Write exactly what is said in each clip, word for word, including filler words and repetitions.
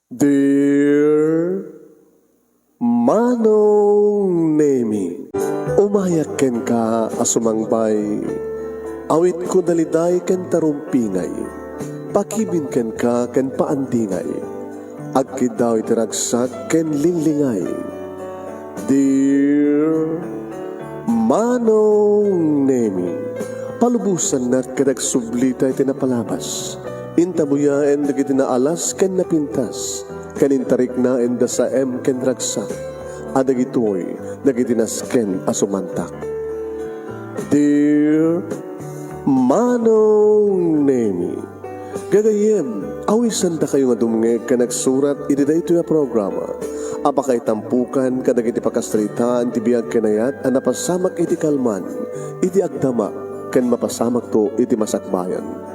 Dear Manong Nemi, umayak kenka a sumangbay. Awitko daliday ken tarumpingay. Pakibin kenka ken paandingay. Agkiddaw iti ragsak ken linglingay. Dear Manong Nemi, palubosannak ket agsublita iti napalabas. Intabuyaen dagiti naalas ken napintas, ken intariknaen da saem ken ragsak, a dagitoy dagiti nasken a sumantak. Dear Manong Nemi, gagayyem, awisandakayo nga dumngeg ken agsurat iti daytoy a programa a pakaitampokan kadagiti pakasaritaan ti biag ken ayat a napasamak iti kalman, iti agdama, ken mapasamakto iti masakbayan.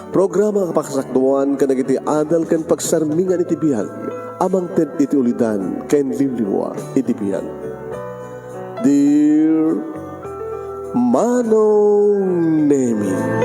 Programa a pakasakduan kadagiti adal ken pagsarmingan iti biag a mangted iti ulidan ken liwliwa iti biag. Dear Manong Nemi.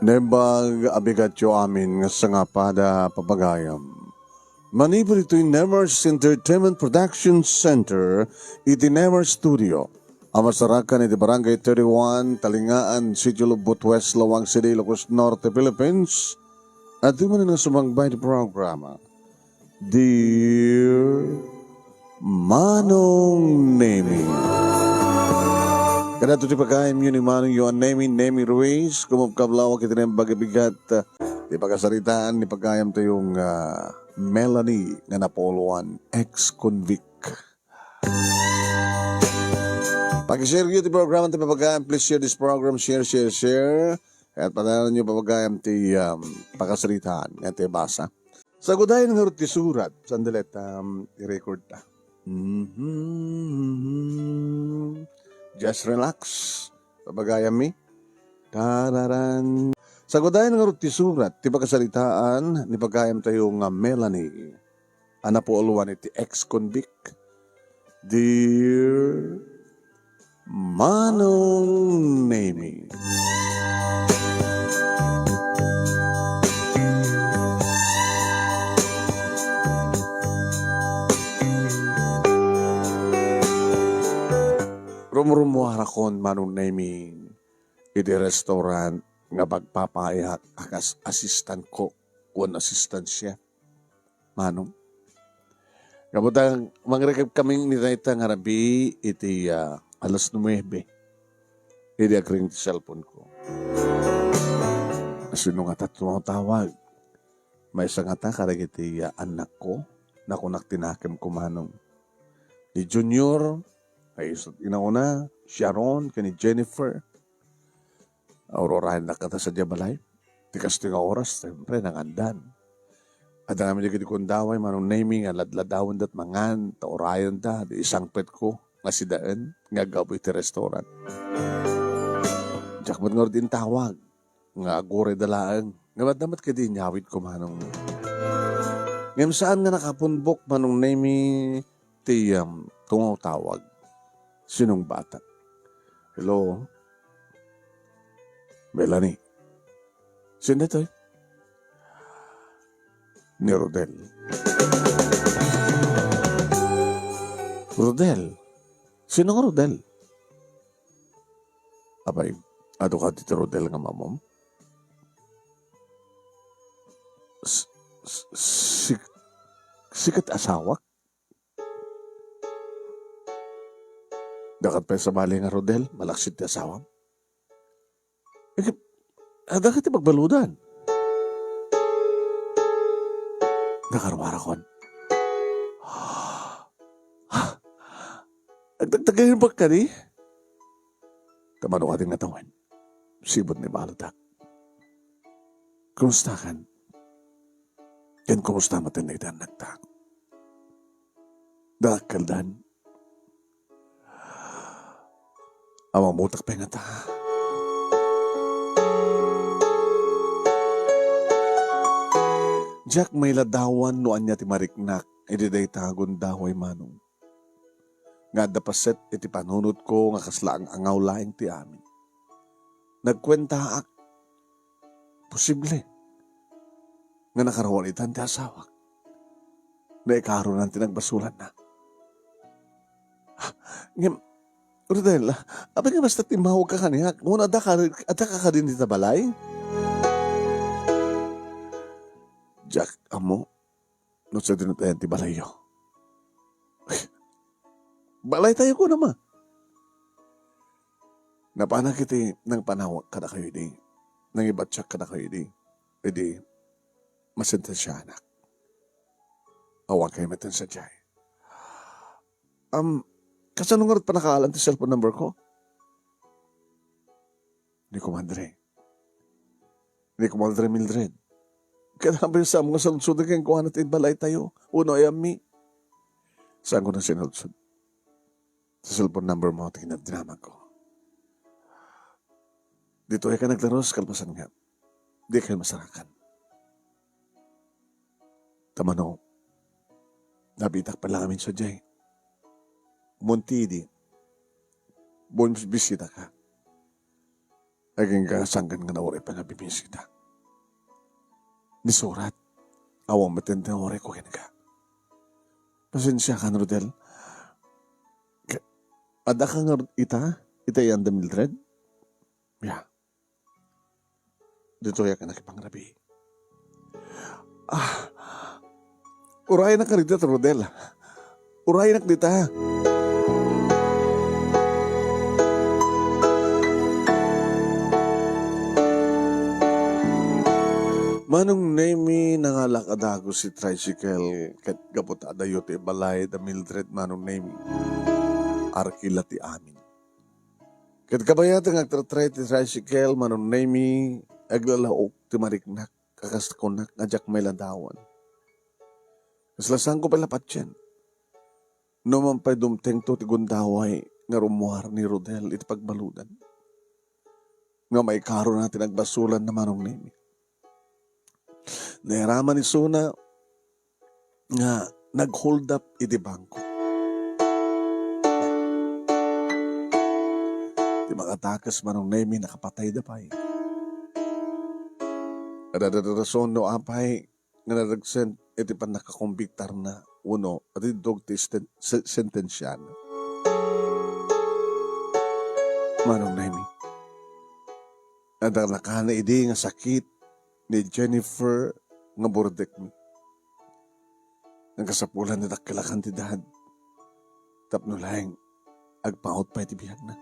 Naimbag a bigatyo amin nga sangapada, papagayam. Manipud ditoy Nemers Entertainment Production Center iti Nemers Studio a masarakan iti Barangay thirty-one, Talingaan, Sitio Lubot West, Laoag City, Ilocos Norte, Philippines, adda manen nga sumangbay ti programa. Dear Manong Nemi. Kadagitoy ti pagayamyo ni Manongyo a Nemi, Nemi Ruiz, kumupkab laeng iti naimbag a bigat, ah, ti pakasaritaan ni pagayamtayo nga Melanie nga napuloan, ex-convict. Pakishareyo ti programa ti papagayam. Please share this program. Share, share, share. Ket padalanyo papagayam ti, um, pakasaritaan nga ti basa. Sagudayen ngarud ti surat. Sandali, um, i-record ta. Mhm. Just relax. Papagayam mi. Tararan. Sagudayen ngarud ti surat ti pakasaritaan ni pagayamtayo nga Melanie a napuloan iti ex-convict. Dear Manong Nemi. Rumrummuarakon, Manong Nemi, iti restaurant nga pagpapaayak a kas assistant cook ken assistant chef. Manong. Kabutang, mangrekeb kami ni dayta nga rabii iti, ah, alas nuebe. Idi agring ti cellphone ko. Sino nga tatlo tawag? Maysa ngata kadagiti, ah, annakko, nakunak ti nakemko, Manong. Ni Junior, ay, sa-, inauna, Sharon, ken ni Jennifer. Aururayendak kata sadiay balay. Ti kastoy nga oras, siyempre, nangandan. Adda ngamin dagiti kundaway, Manong Nemi, nga ladladawendat mangan, ta urayenda, di isangpetko, nga sidaen, nga aggapu iti restaurant. Diak met ngarud intawag, nga agurayda laeng, nga madda met kadi inyawidko, Manong. Ngem saan nga nakapunbok, Manong Nemi, ti, um, tungawtawag. Sinong bata? Hello? Melanie. Sino daytoy? Ni Rodel. Rodel? Sino nga Rodel? Apay, adu kadi ti Rodel nga mamom? S-, s-, sik-, sika ti asawak? Dakat pay sabali nga Rodel, malaksid ti asawam. Ket, adda kadi ti pagbaludan? Nakaruarakon. Agtagtagayan pa kadi? Ta mano kadi nga tawen? Sibut ni baludak. Kumusta kan? Ken kumusta met dagiti annakta? Dakkeldan. Awan butak pay ngata. Diak mailadawan no ania ti mariknak idi dayta a gundaway, Manong. Nga adda paset iti panunotko nga kasla ang-angaw laeng ti amin. Nagkuentaak, posible nga nakaruar itan ti asawak. Naikaronan ti nagbasolanna. Ngem, Rodel, apay nga basta timmawagka kaniak? Ngem adda ka, adda ka kadin dita balay? Diak ammo no sadino ti ayan ti balayyo. Balay tayo ko naman. Napanak iti nangpanawag kadakayo idi, nangibatsiak kadakayo idi, idi masentensianak. Awan kayo met sadiay. Am, kasano ngarud panakaalan ti cellphone number ko? Ni Kumadre. Ni Kumadre Mildred. Kailangan ba yung sa mga saludsod nga kuha natin balay tayo? Uno ay ami. Saan ko na sinudsod? Sa cellphone number mo, tingnan, dinaman ko. Dito ay ka naglaros, kalpasan nga. Di kayo masarakan. Tamano, nabitak pa lang amin sa jay. Munti di. Buwan bisita ka. Aging ka sangkan nga nauri pa nga bimisita. Nisurat. Awang matindi nga uri ko ken ka. Pasensya ka, Rodel. Ka-, adda ka nga ita? Ita yan da Mildred? Ya. Ditoy a ka nakipangrabi. Ah, urayanak nga dita, Rodel. Urayanak dita. Manong Nemi, nangalak a dagus ti tricycle ket gapu ta adayo ti balay da Mildred, Manong Nemi. Arkila ti amin. Ket kabayatan nga agtratray ti tricycle, Manong Nemi, aglalaok ti mariknak, a kas kunak nga diak mailadawan. Kasla saanko pay la patien. No man pay dumtengto ti gundaway nga rummuar ni Rodel iti pagbaludan. Nga maikarona ti nagbasolanna, Manong Nemi. Nairaman isuna nga nag-hold up iti bangko. Ti makatakes, Manong Nemi, nakapatayda pay. Adda rason no apay nga naragsen iti pannakakombiktarna wenno atiddog ti sten-, se-, sentensiana. Manong Nemi, adda nakana idi nga sakit ni Jennifer nga burdekmi. Nagkasapulan ti dakkel a kantidad tapno laeng agpaut pay ti biagna.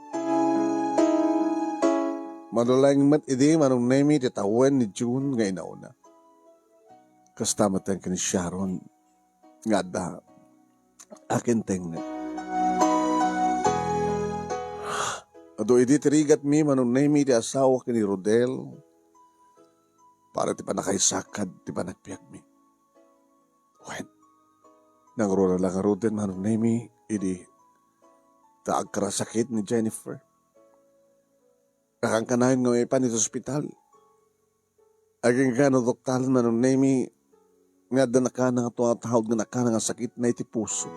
Malulaeng met idi, Manong Nemi, ti tawen ni June nga inauna. Kasta met ken ni Sharon nga adda akin tengnga. Adu idi ti rigatmi, Manong Nemi, ti asawa ken ni Rodel para ti pannakaisakad ti panagbiagmi. Wen, nangruna la ngaruden, Manong Nemi, idi ta agkarasakit ni Jennifer. Nakankanayon nga maipan iti ospital. Agingga no doktal, Manong Nemi, nga adda nakana nga tua taud nga nakana nga sakitna iti puso.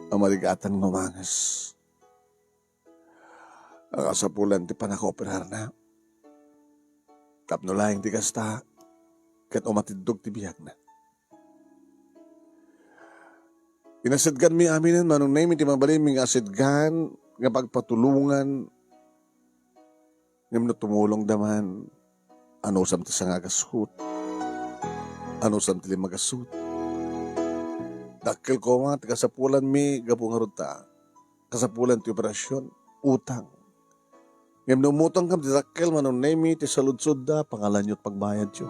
Amarigatan nga umanges. Nakasapulan ti pannakaoperarna. Tapno laeng ti kasta, ket umatiddog ti biagna. Inasidganmi aminen, Manong Nemi, ti mabalinmi nga asidgan nga pagpatulongan. Ngem no tumulongda man, anusam ti sangagasut? Anusam ti limagasut? Dakkel koma ti kasapulanmi gapu ngarud ta kasapulan ti operasyon, utang. Ngem no umutangkam ti dakkel, Manong Nemi, ti saludsodda, pangalanyo ti pagbayadyo.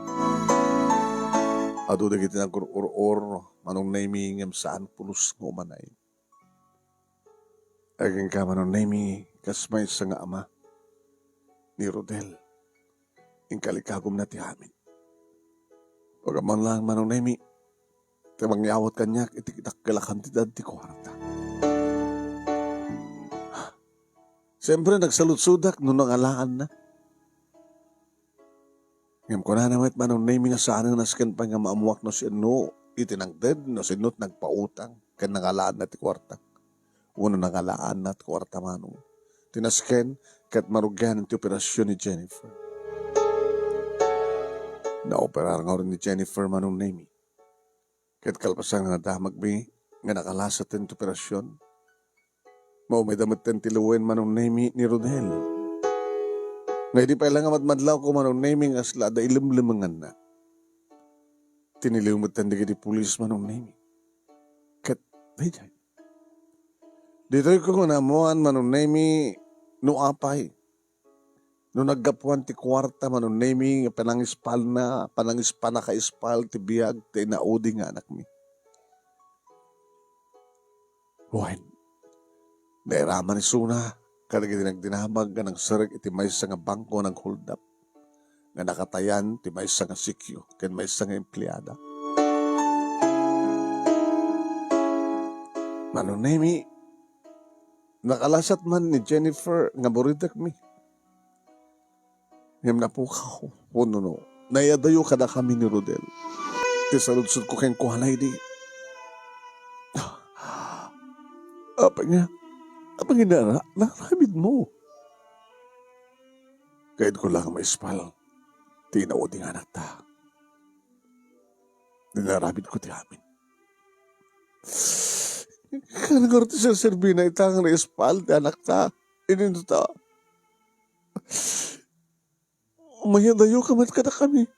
Adu dagiti nagur-ur-or, Manong Nemi, ngem saan pulos nga umanay. Agingga, Manong Nemi, kas maysa nga ama ni Rodel. Inkalikagumna ti amin. Agamman laeng, Manong Nemi, ti mangyawat kaniak iti dakkel a kantidad ti kuarta. Siempre, nagsaludsodak no nangalaanna. Ngem kunana met, Manong Nemi, nga saanen a nasken pay nga maammoak no sino iti nangted, no sino ti nagpautang ken nangalaanna ti kuarta. Wenno nangalaanna ti kuarta, Manong. Ti nasken ket marugian ti operasion ni Jennifer. Naoperar ngarud ni Jennifer, Manong Nemi. Ket kalpasan nga nadamagmi nga nakalasat ti operasion, maumeda metten ti lawen, Manong Nemi, ni Rodel. Nga idi pay la nga madmadlawko, Manong Nemi, nga asla adda ilemlemenganna, tiniliw metten dagiti pulis, Manong Nemi. Ket daydiay, ditoyko nga naammoan, Manong Nemi, no apay, no naggapuan ti kuarta, Manong Nemi, nga panangispalna, panangispana kaispal ti biag ti inaudi nga anakmi. Wen, nairaman isuna kadagiti nagdinamag nga nangserrek iti maysa nga bangko a nagholdap nga nakatayan ti maysa nga sikyo ken maysa nga empleada. Manong Nemi, nakalasat man ni Jennifer nga buritekmi. Ngem napukaw, wenno no, naiyadayo kadakami ni Rodel. Ti saludsodko kenkuana idi, "Apay nga, apay nga nara-, naaramidmo?" Kayatko la nga maispal ti inaudi nga anakta. Inaramidko ti amin. Kaano ngarud ti serserbina ita nga naispal ti anakta? Inino ta? Mayadayoka met kadakami.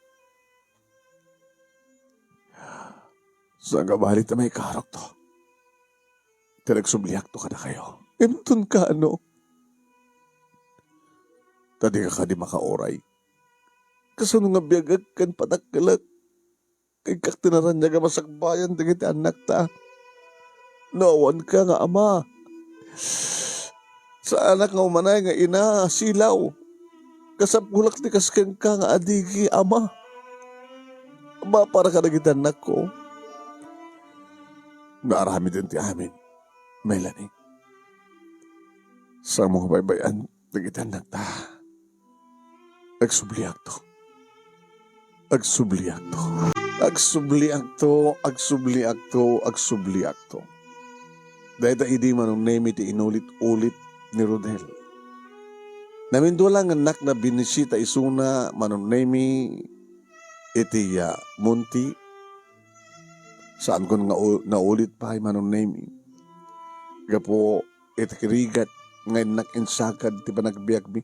Saan nga bali ti maikarukto? Ti nagsubliakto kadakayo. Inton kaano? Ta dika kadi makauray. Kasano nga biagek ken padakkelek? Ikkak ti naraniag a masakbayan dagiti annakta. No awanka nga ama, saanak nga umanay nga ina a silaw. Kasapulak ti kas kenka nga adigi ama. Ama, para kadagiti annakko. Naaramiden ti amin, Melanie. Saanmo nga baybay-an dagiti annakta. Agsubliakto. Agsubliakto. Agsubliakto, agsubliakto, agsubliakto. Dayta idi Manong Nemi ti inulit-ulit ni Rodel. Namindua la nga annak nabinisita isuna Manong Nemi iti, ah, Monte. Saankon nga u-, naulit pay Manong Nemi. Gapu iti rigat nga innak insagad ti panagbiagmi.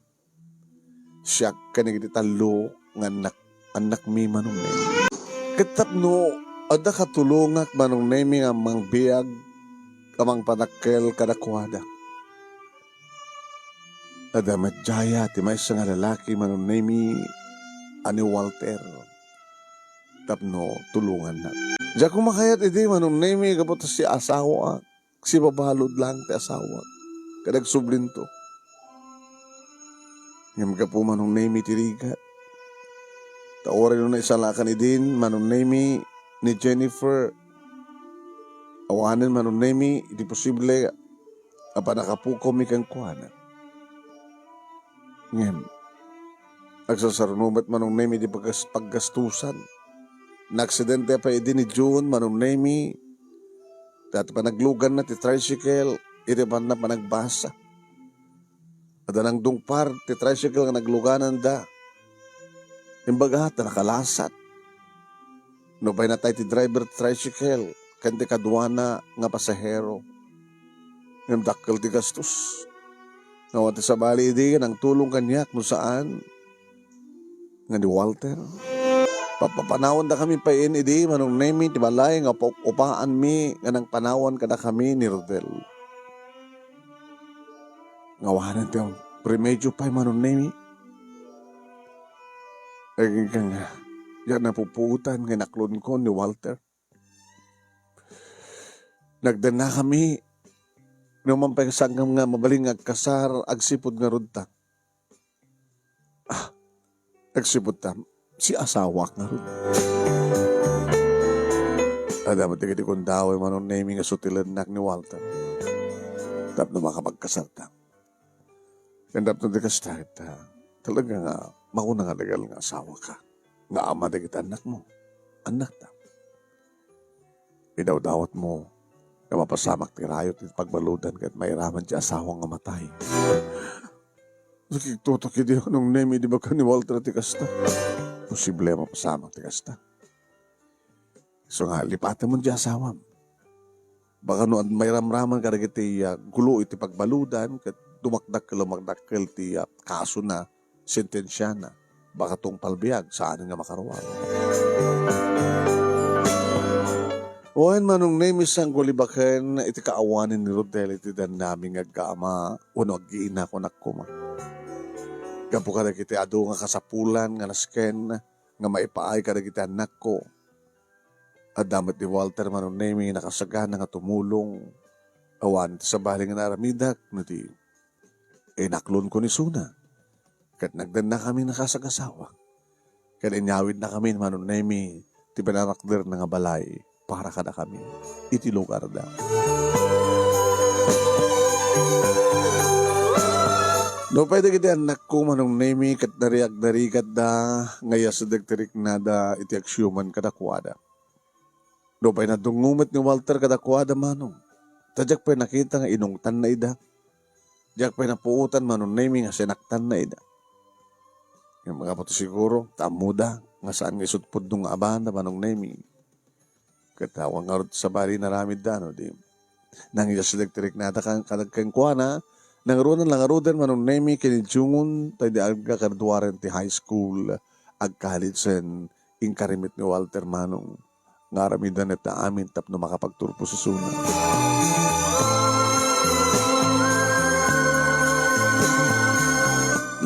Siak ken dagiti tallo nga annak, annakmi Manong Nemi. Ket tapno adda katulongak Manong Nemi nga mangbiag a mangpadakkel kadakuada. Adda met diay ti maysa nga lalaki Manong Nemi a ni Walter tapno tulongannak. Diak makayat idi Manong Nemi gapu ta siasawak. Sibabalud laeng ti asawak ket agsublinto. Ngem gapu Manong Nemi ti rigat. Ta uray no naisalakan idin Manong Nemi ni Jennifer, awanen Manong Nemi iti posible a pannakapukawmi kenkuana. Ngem, agsasaruno met Manong Nemi ti paggas-, paggastusan. Naaksidente pay idi ni June Manong Nemi, ta ti panagluganna ti tricycle, iti panna panagbasa. Adda nangdungpar ti tricycle nga naglugananda. Imbaga, ta nakalasat. Nupay natay ti driver ti tricycle ken ti kaduana nga pasahero. Ngem dakkel ti gastos. Awan ti sabali idi nga nangtulong kaniak no saan nga ni Walter. Papapanawandakami pay idi Manong Nemi ti balay nga upa-, upaanmi nga nangpanawan kadakami ni Rodel. Nga awanen ti remedio pay Manong Nemi. Agingga nga, ya napupuotan nga inaklonko ni Walter. Nagdennakami, no man pay sangam nga mabalin nga agkasar, agsipud ngarud ta. Ah, agsipud ta, siasawak ngarud. Adda met dagiti gundaway, Manong Nemi, nga sutilennak ni Walter tapno makapagkasarta. Ken tapno di kasta, ita, talaga nga makuna nga legal nga asawaka, nga ama dagiti annakmo, annakta. Idawdawatmo nga mapasamak ti rayo ti pagbaludan ket mairaman ti asawa nga matay. Nakigtutok idi Manong Nemi, di baga ni Walter ti kasta. Posible a mapasamak ti kasta. Isu nga, lipatem di asawam. Baka no ad-, mairamraman kadagiti, ah, gulo iti pagbaludan, ket dumakdakkel, dumakdakkel ti, ah, kasona, sentensiana, baka tungpal biag, saan nga makaruar. Wen, Manong Nemi, sangko libaken iti kaawanen ni Rodel iti dannami nga aggaama wenno aggiinakon koma. Gapu kadagiti adu nga kasapulan nga nasken nga maipaay kadagiti annakko. Adda met ni Walter, Manong Nemi, nakasagana nga tumulong. Awan ti sabali nga naaramidak no di inaklonko ni Suna. Ket nagdannakami nakasagasawa. Ket inyawidnakami, Manong Nemi, ti pinarakderna nga balay para kadakami iti lugarda. Nupay dagiti annakko, Manong Nemi, ket nariagdarigatda nga iyasidek ti riknada iti agsiuman kadakuada. Nupay nadungngo met ni Walter kadakuada, Manong, ta diak pay nakita nga inungtanna ida. Diak pay napuotan, Manong Nemi, nga sinaktanna ida. Ngem gapu ti siguro, ta ammoda nga saan nga isut' pudno nga abaanna, Manong Nemi. Ket awan ngarud sabali naramidda, no di. Nangiyasidek ti riknada kan-, kadag-, kenkuana, nangruna la ngaruden, Manong Nemi, ken ni June, ta idi alga graduaren ti high school, ag-college-en, inkari met ni Walter, Manong, nga aramidan ita amin tapno makapagturpos isuna.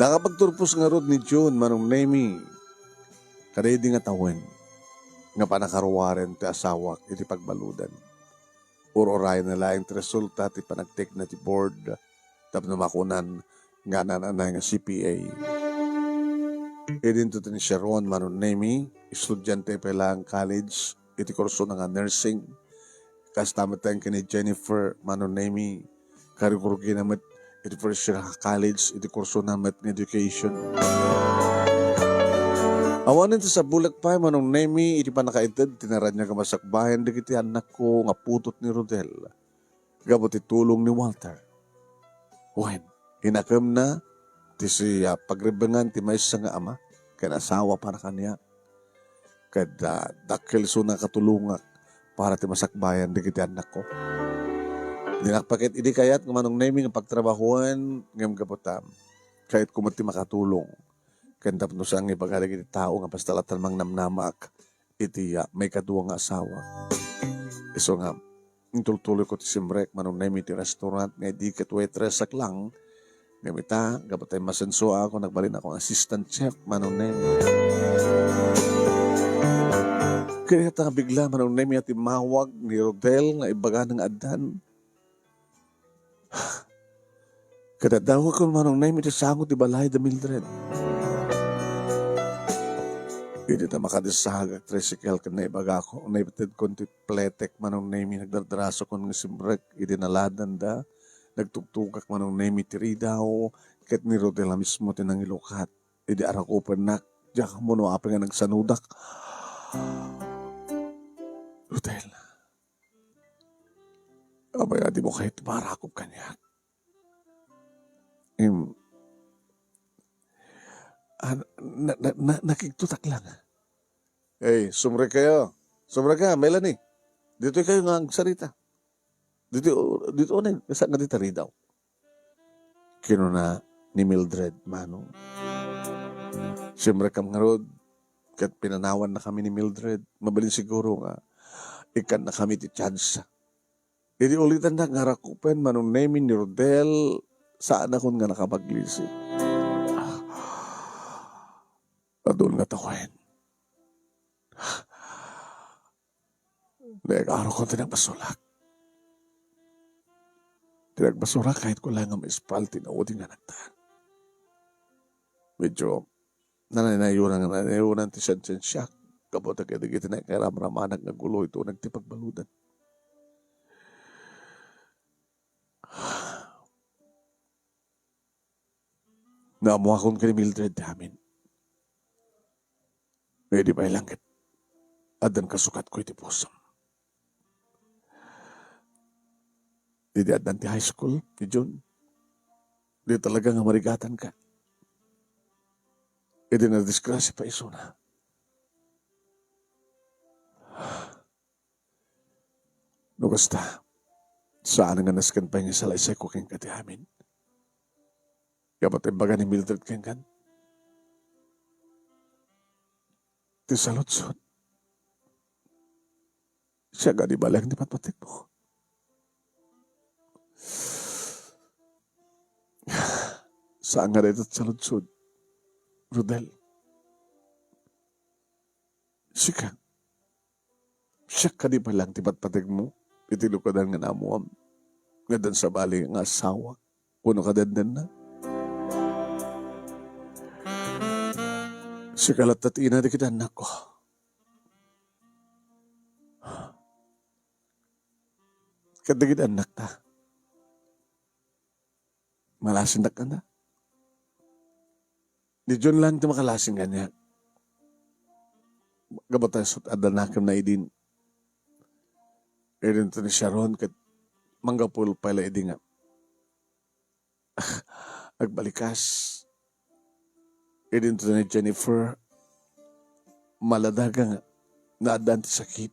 Nakapagturpos ngarud ni June, Manong Nemi, kadaydi nga tawen nga panakaruaren ti asawak iti pagbaludan. Ur-urayna laeng ti resulta ti panagtekna ti board tapno makunan nga naan-anay nga C P A. Idinto ti ni Sharon, Manong Nemi, estudiante pay laeng college iti kursona nga nursing. Kasta met ken ni Jennifer, Manong Nemi, karigurgina met iti first year nga college iti kursona met nga education. Awanen ti sabulek pay, Manong Nemi, iti pannakaited ti naraniag a masakbayan dagiti annakko nga putot ni Rodel gapu ti tulong ni Walter. Wen, inakemna ti si-, ah, pagrebbengan ti maysa nga ama ken asawa para kaniak. Ket, ah, dakkel isuna katulongak para ti masakbayan dagiti annakko. Dinak pay ket idi kayat nga Manong Nemi nga pagtrabahoen, ngem gapu ta kayatko met ti makatulong. Ken tapno saan nga ibaga dagiti tao nga basta latan mangnamnamaak iti, ah, maikadua nga asawa. Isu nga, intultuloyko ti simrek, Manong Nemi, ti restaurant nga idi ket waitress-ak lang. Ngem ita, gapu ta immasensoak, nagbalinakon assistant chef, Manong Nemi. Ket ita nga bigla, Manong Nemi, a timmawag ni Rodel nga ibagana nga addan. Ket adda ket, Manong Nemi, ti sango ti balay da Mildred. Idi ta makadisag ag tricycle ken naibagakon, naitedkon ti pletek, Manong Nemi, nagdardarasukon nga simrek idi naladanda. Nagtugtugak, Manong Nemi, ti ridaw, ket ni Rodel a mismo ti nangilukat. Idi arakupennak, diak ammo no apay nga nagsanodak. Rodel, apay a dimo kayat ti maarakop kaniak? Im, ah, na, na, na, nakigtotak lang. Hey, sumrekkayo. Sumrekka, Melanie. Ditoy kayo nga agsarita. Ditoy, ditoy unay, sa nga dita ridaw. Kinuna ni Mildred, Manong. Simrekkam ngarud, ket pinanawannakami ni Mildred. Mabalin siguro nga ikkannakami ti tsansa. Idi ulitannak nga arakupen, Manong Nemi, ni Rodel, saanakon nga nakapaglisit. Adun nga tawen. Nayagarokon ti nagbasolak. Ti nagbasolak, kayatko laeng nga maispal ti naudi nga nagtan. Medyo nanaynayonan, nanaynayonan ti sensensiak. Gapu ta kadagiti nakairamramanak nga gulo iti uneg ti pagbaludan. Naammuakon ken ni Mildred ti amin. Idi pay langit, addan kasukatko iti pusom. Idi addan ti high school ni June, di talaga nga marigatanka. Idi nadisgrasya pay isuna. No kasta, saan nga nasken pay nga isalaysayko kenka ti amin. Gapu ta imbaga ni Mildred kenkan, ti saludsod, siak a di bale ti patpatekmo. Saan nga dayta ti saludsod, Rodel. Sika, siak kadi pay laeng ti patpategmo iti lukadan nga naammuam, nga addan sabali nga asawa, wenno kadennenna? Sika latta ti ina dagiti annakko. Ket dagiti annakta, malasindak kaniak. Ni June laeng ti makalasin kaniak. Gapu ta isut' adda nakemna idin. Idinto ni Sharon ket manggapu pay la idi nga agbalikas. Idinto ni Jennifer, maladaga nga naaddaan ti sakit.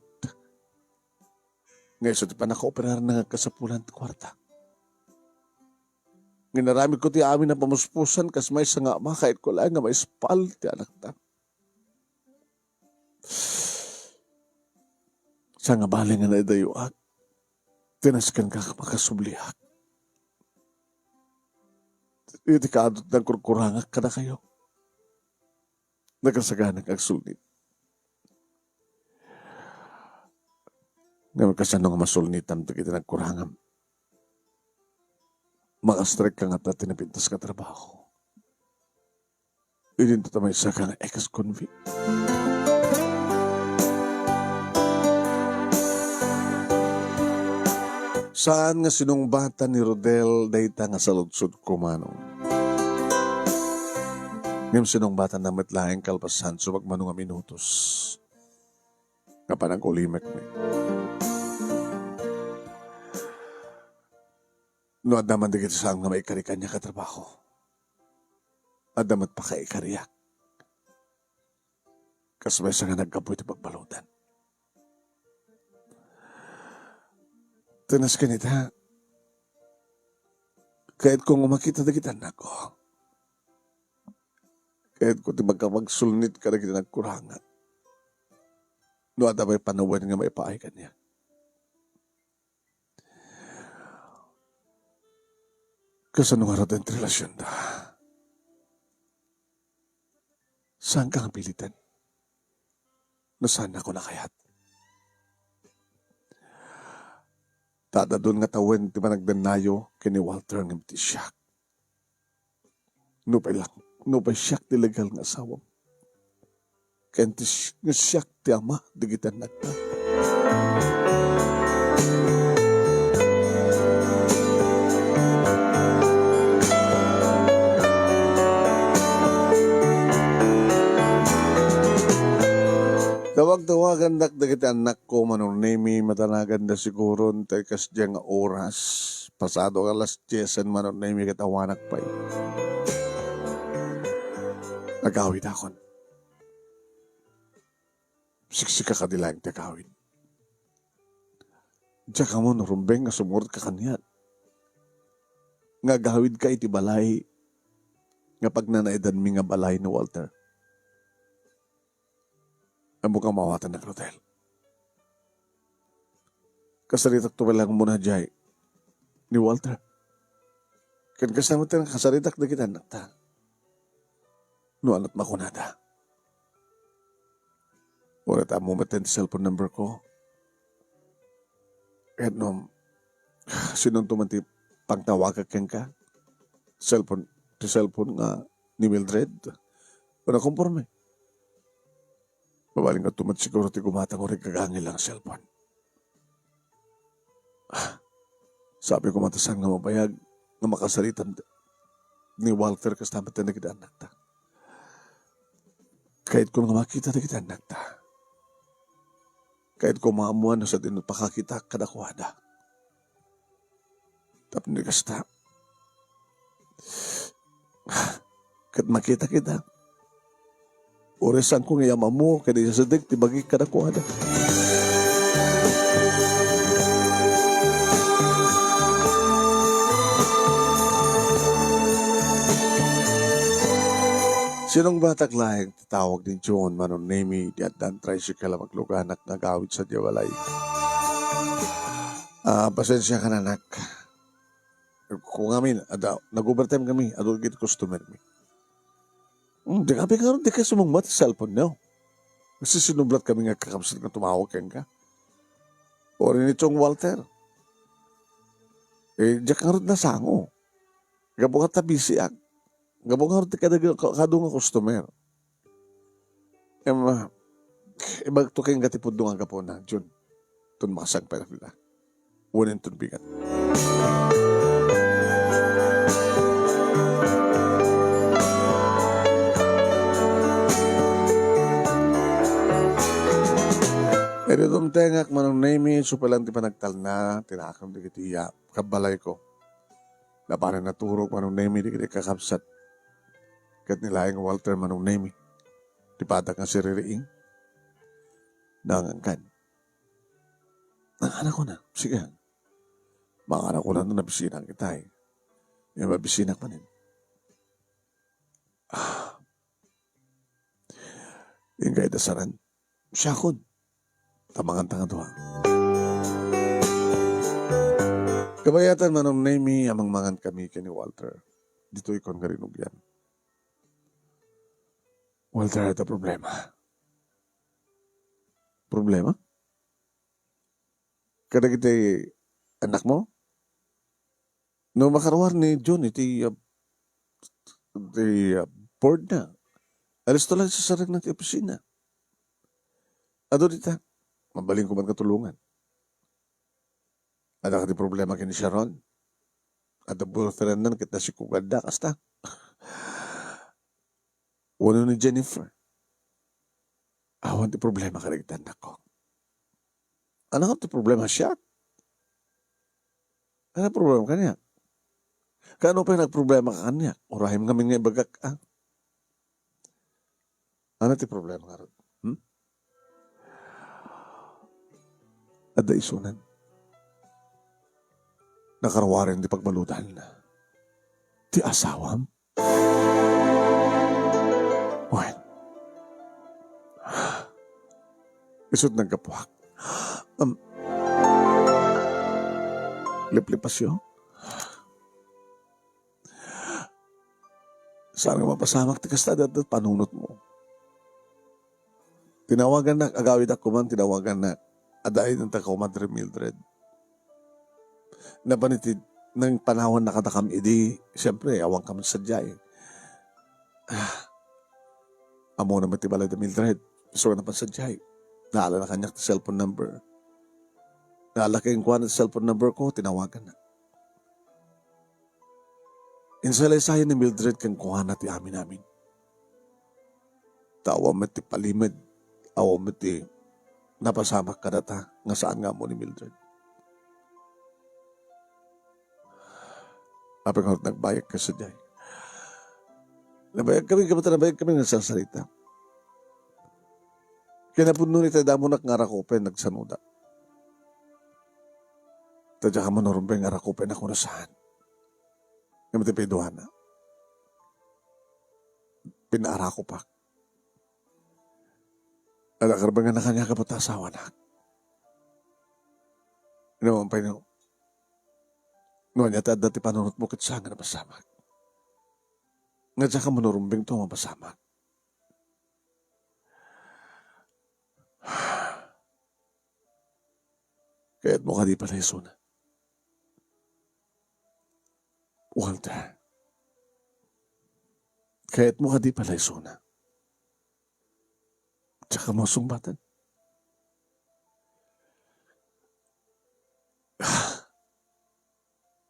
Nga isu ti pannakaoperarna nga agkasapulan ti kuarta. Nga inaramidko ti amin a pamuspusan kas maysa nga ama, kayatko laeng nga maispal ti anakta. Saan nga bale nga naidayoak, ti naskenka a makasubliak. Iti kaadut nagkurkurangak kadakayo. Nakasaganak agsulnit. Ngem kasano nga masulnitam dagiti nagkurangam? Makastrek ka ngata ti napintas nga trabaho. Idinto ta maysa ka nga ex-convict. Saan nga sinungbatan ni Rodel dayta nga saludsodko, Manong. Ngem sinungbatanna met laeng kalpasan sumagmamano nga minutos nga panag-ulimekmi. No adda man dagiti saan nga maikari kaniak a trabaho, adda met pakaikariak. Kas maysa nga naggapu iti pagbaludan. Ti nasken ita, kayatko nga makita dagiti annakko. Kayatko ti makapagsulnit kadagiti nagkurangak. No adda pay panawen nga maipaay kaniak. Kasano ngarud ti relasionda? Saanka nga piliten no saannakon a kayat? Ta adda dun nga tawen ti panagdannayo ken ni Walter ngem ti siak. Nupay lang, nupay siak ti legal nga asawam. Ken ti si-, nga siak ti ama dagiti annakta. Tawag-tawagandak dagiti annakko, Manong Nemy, matanaganda siguron, tay kasdiay nga oras. Pasado nga alas diesen, Manong Nemy, ket awanak pay. Agawidakon. Siksika kadi laeng ti agawid. Diak ammo no rumbeng nga sumurotka kaniak nga agawidka iti balay nga pagnanaedanmi nga balay ni Walter. Ammok a maawatannak, Rodel. Kasaritakto pay laeng umuna diay ni Walter. Ken kasano ti nakasaritak dagiti annakta? No anat makunada. Uray ta ammo met ti cellphone number ko. Ket no sinonto man ti pangtawagak kenka, cellphone, ti cellphone nga ni Mildred, uray konforme. Mabalin nga tumet siguro ti gumatang uray gagangil ang cellphone. Ah, sabi ko, matasan nga mabayag nga makasaritam ni Walter kasta met dagiti annakta. Kayat ko nga makita dagiti annakta. Kayat ko maammuan no sadino pakakita kadakuada. Tapno kasta, ket makita kita. Uray saanko nga ammo ken isasadik ti bagik kadakuada. Sinungbatak laeng ti tawag ni John Manong Nemi, di addan tricycle a magluganak nga agawid sadiay balay. Ah, pasensiakan, anak. Ku ngamin, adda, nag-overtime kami, adu dagiti customer mi. Hmm, di kami ngarud, dika sumungbat ti cellphone nyo. Kasi sinublat kami nga kakabsat nga tumawag kenka. Uray ni Chong Walter. Eh, diak ngarud nasango. Gapu ta busyak. Gapu ngarud ti kada, kadu nga customer. Em, ah, ibagto kenka ti pudno nga gapuna, Jun. Ton makasagpay na kita. Unen ton bigat. Idi dumtengak, Manong Nemi, isu pay lang ti panagtalna, tinakam dagiti iya, kabbalayko. Napanan naturog, Manong Nemi, dagiti kakabsat. Ket ni laeng Walter, Manong Nemi, ti padak nga siririing. Nangankan. Nanganak ko na. Sige. Manganak ko na, nabisinak kita, eh. Yung mabisinak manen. Ah. Ingka ita saran. Siakon. Tamangan ta nga dua. Kabayatan, Manong Nemi, a mangmangan kami ken ni Walter. Ditoy kon nga rinugyan. Walter, adda problema. Problema? Kadagiti anak mo? No makaruar ni John iti, ah, iti, ah, board na, alisto lang sa sareng na ti opisina. Adu dita, mabalin ko man katulongan. Adda kadi problema ken ni Sharon? Adda boyfriend nan ket nasikugadda, kasta. Wenno ni Jennifer. Awan ti problema kadagiti annakko. Ania ti problema siak? Ania problema kaniak? Kaano pay nagproblema ka kaniak? Urayem ngamin nga ibagak, ah. Ania ti problema ngarud? Hmm? Adda isunan. Nakaruaren ti pagbaludan. Ti asawam? Wen, isut' naggapuak. Am, liplipasyo. Saan nga mapasamak ti kasta, adda panunotmo. Tinawagannak, agawidak koman, tinawagannak. Adda ay nang ta komadre Mildred. Napan iti nang panawan na kadakam idi, siyempre, awan ka man sadiay. Ah, ammona met ti balay da Mildred. Isu nga napan sadiay. Naala na kaniak ti cellphone number. Naala kenkuana ti cellphone number ko, tinawaganna. Insalaysayan ni Mildred kenkuana ti amin-amin. Ta awan met ti palimed, awan met ti napasamak kadata nga saan nga ammo ni Mildred. Apay ngarud nagbayag ka sadiay? Nabayag kami, kabata nabayag kami nga sarsarita. Kinapudno ni tay damonak nga arakupen, nagsanoda. Ta diak man narumbeng nga arakupen a kuno saan. Ngem ti piduana, pinaarakupak. Adda karbangan na kaniak a pata asawanak. Naman pay no, no ania ti adda ti panunotmo ket saan nga napasamak. Nga diak man narumbeng to a mapasamak. Kayatmo kadi palaysona? Walter, kayatmo kadi palaysona? Diak ammo sungbaten.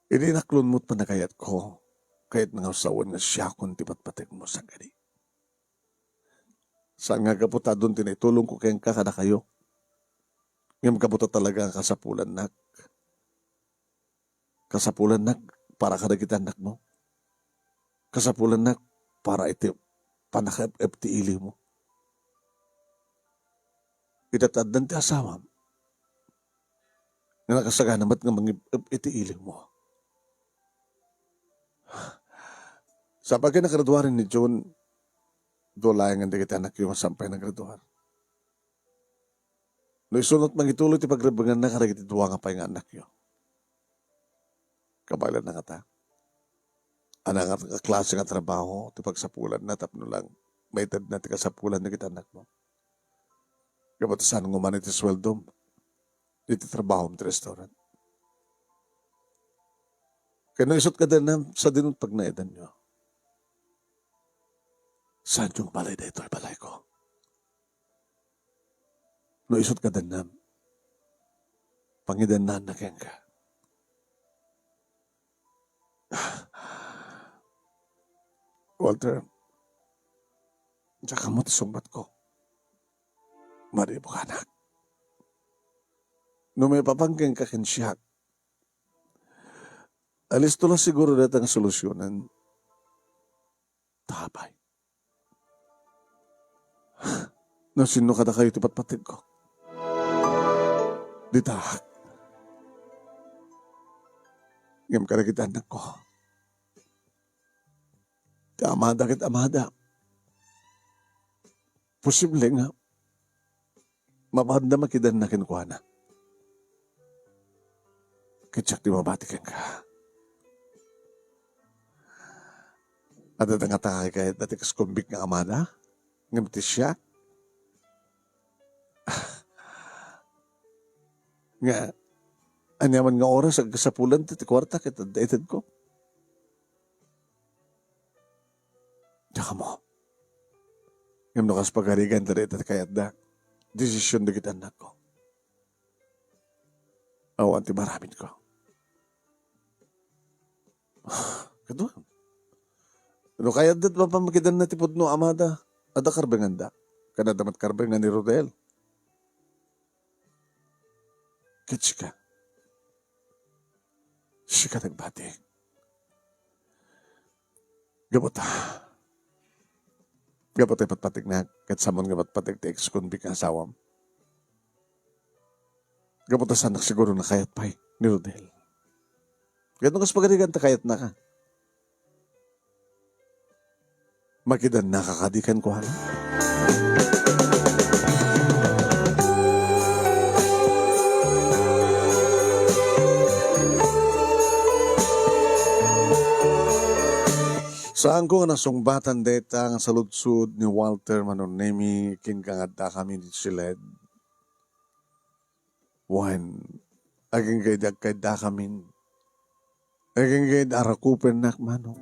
Idi naklon met pannakayatko, kayatna nga sawen nga siakon ti patpategmo, saan kadi? Saan nga gapu ta adun ti naitulongko kenka kadakayo, ngem gapu ta talaga nga kasapulannak. Kasapulannak para kadagiti annakmo. Kasapulannak para iti pannakaep-ep ti iliwmo. Ita ta addan ti asawam nga nakasagana met nga mangip-ep iti iliwmo. Sa pagkinagraduaren ni June, dua laengen dagiti annakyo nga saan pay nagraduar. No isu met, mangituloy ti pagrebenganna kadagiti dua nga pay nga annakyo. Kabaelanna ngata, ania nga klase nga trabaho ti pagsapulanna tapno lang maitedna ti kasapulan dagiti annakmo? Gapu ta saan nga umanay ti sueldom iti trabahom ti restaurant. Ken no isu ti kadennam, sadino ti pagnaedanyo? Saanyo nga balay daytoy, balayko? No isu ti kadennam, pangidennaanna kenka. Walter, diak ammo ti sungbatko. Maribukanak. No maipapan kenka ken siak, alisto la siguro dayta nga solusionen. Ta apay? No sinno kadakayo ti patpategko? Ditaak. Ngem kadagiti annakko, ti amada ket amada, posible nga mapaanda makidanna kenkuana. Ket siak ti mabati kenka. Adda ngata kayatda ti kas kumbik nga amada? Ngem ti siak? Nga, aniaman nga oras, agkasapulan ti, ti kuarta ket adda itedko. Diak ammo. Ngem no kas pagarigan ta dayta ti kayatda, desision dagiti annakko. Awan ti maramidko. Kaduan. No kayatda ti mapamakidanna ti pudno a amada, adda karbenganda. Ken adda met karbengan ni Rodel. Ket sika, sika nagbati. Gapu ta, gapu ta ipatpategnak, ket samoan nga ipatpategko ti ex-convict nga asawam. Gapu ta saannak siguro nga kayat pay ni Rodel. Ket no kas pagarigan ta kayatnaka, makidannaka kadi kenkuana? Saanko nga nasungbatan dayta nga saludsod ni Walter Manong Nemy kenka nga addakami idiay siled. Wen, agingga idi agkaydakamin, agingga idi arakupennak, Manong.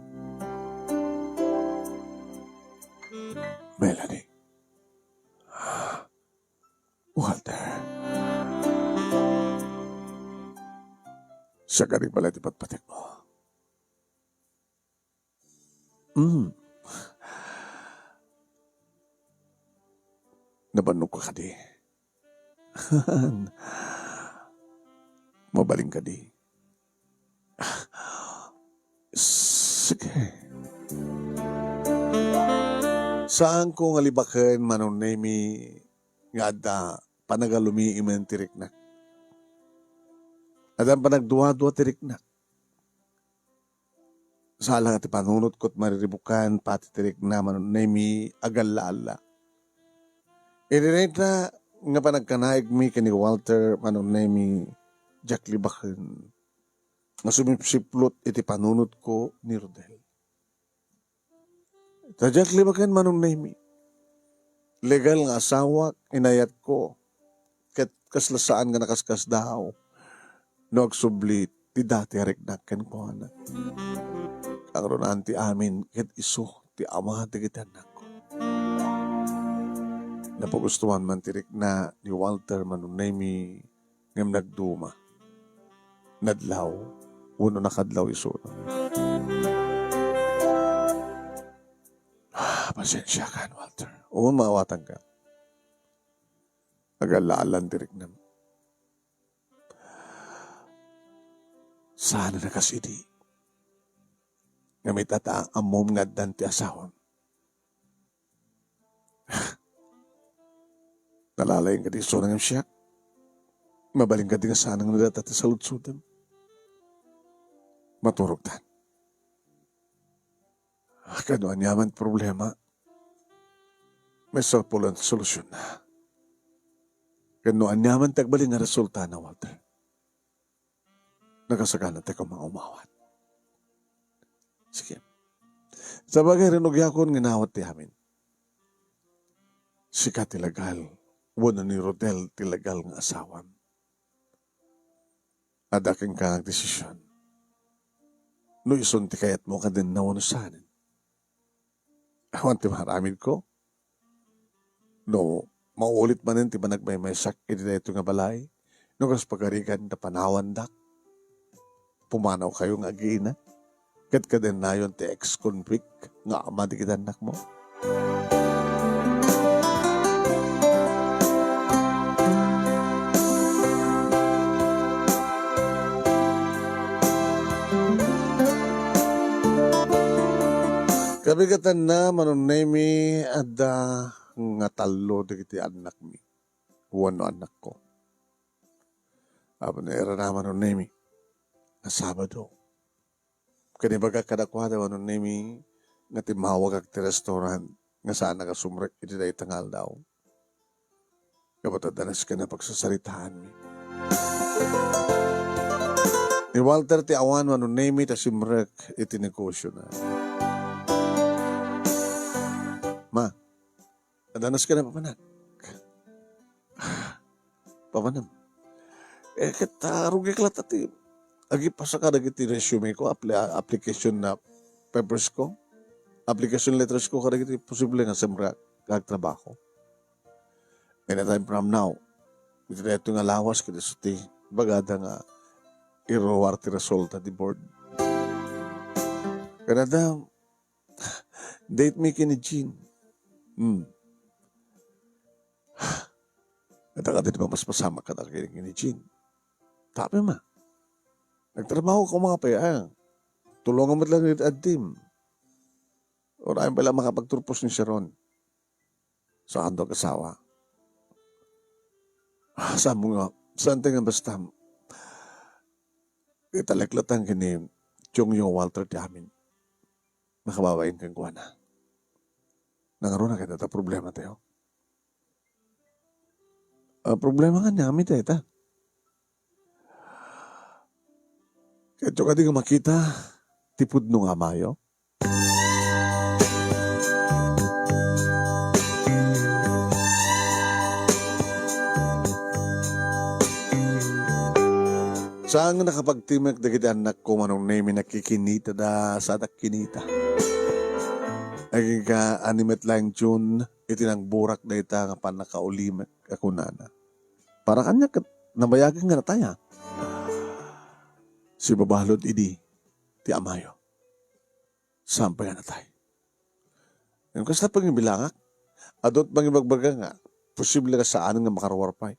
Melanie. Walter. Siak kadi pay ti patpategmo. Mm. Nabannogka kadi? Mabalin kadi? Sige. Saanko nga libaken, Manong Nemy, nga adda panagalumiimen ti riknak. Adda panagduadua ti riknak. Saan la nga ti panunotko ti mariribukan pati ti rikna, Manong Nemy, agalla-alla. Idi dayta nga panagkanaigmi ken ni Walter, Manong Nemy, diak libaken nga sumipsiplot iti panunotko ni Rodel. Ta diak libaken, Manong Nemy. Legal nga asawak, inayatko. Ket kasla saan nga nakaskasdaaw no agsubli ti dati a riknak kenkuana. Kangrunaan ti amin ket isu ti ama dagiti annakko. Napagustuhan man ti rikna ni Walter Manunemi ngem nagduma. Nadlaw wenno nakadlaw isuna. Ah, pasensiakan, Walter. Wen, maawatanka. Agalla-allan ti riknam. Saan a kas idi. Ngem ita ta ammom nga addan ti asawam. Nalalaing kadi isuna ngem siak? Mabalin kadi nga saan nga nadata ti saludsodem? Maturogtan. Ket no aniaman ti problema, may sapul a solusionna. Ket no aniaman ti agbalin nga resultana, Walter, nakasakana ti koma nga umawat. Sige. Sabagay, rinugiakon nga inawat ti amin. Sika ti legal, wenno ni Rodel ti legal nga asawam. Adda kenka nga agdesisyon. No isun ti kayatmo, kadenna wenno saanen. Awan ti maaramidko. No maulit manen ti panagmaymaysak iti daytoy nga balay, no kas pagarigan ta panawandak, pumanawkayo nga agiina, ket kadennayon ti ex-convict nga ama dagiti annakmo. Kabigatanna, Manong Nemy, adda nga tallo dagiti annakmi wenno annakko. Apo, nairana, Manong Nemy, a Sabado. Ken ibagak kadakuada, Manong Nemy, nga timmawagak ti restaurant nga saanak a sumrek iti dayta nga aldaw. Gapu ta adda nasken a pagsasaritaanmi. Ni Walter ti awan, Manong Nemy, ta simrek iti negosiona. Ma, adda nasken a papanak. Papanam. Eh, ket, ah, rugik latta ti agipasa kadagiti resume ko, apli-, application na papers ko, application letters ko kadagiti posible nga sumrek nga agtrabaho. Anytime from now, iti daytoy nga lawas, ket isu ti ibagada nga iruar ti resulta ti board. Kanada, date me ken ni Jean. Hmm. Ita kadi ti mamaspasamak kada ken ni Jean. Tapno, ma. Nagtrabaho ka, mga pay, ah. Tulongam met lang iti addim. Uray pay la makapagturpos ni Sharon. Saanto agasawa. Ah, saan mo nga, saan ti nga basta, italek latta ken ni Chong Yo Walter ti amin. Makababain kenkuana. Nangruna ket adda problema tayo. Ah, problema nga ni amin dayta. Kayatyo kadi nga makita ti pudno nga amayo? Saan nga nakapagtimek dagiti annakko, Manong Nemy, nakikinitada, saadak kinita. Agingga, ani met laeng June, iti nangburak dayta nga pannakaulimek a kunana. Para kaniak ket nabayagen nga natay, a. Sibabalud idi ti amayo. Saan pay a natay. Ngem kasla pangibilangak, adu ti mangibagbaga nga posible nga saan nga makaruar pay.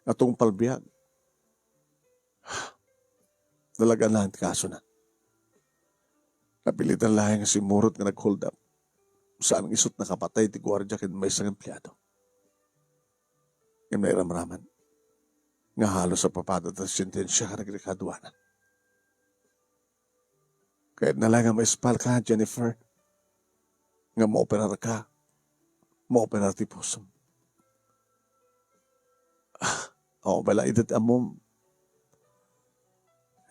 Nga tungpal biag. Nalagan laeng ti kasona. Napilitan laeng nga simmurot nga nag-hold up. Saan nga isut nakapatay ti guardia ken maysa nga empleyado. Ngem nairamraman nga halos apapada ti sentensia kadagiti kaduana. Kayatna laeng nga maispalka, Jennifer, nga maoperarka, maoperar ti pusom. Ah, awan pay la ida ti ammom.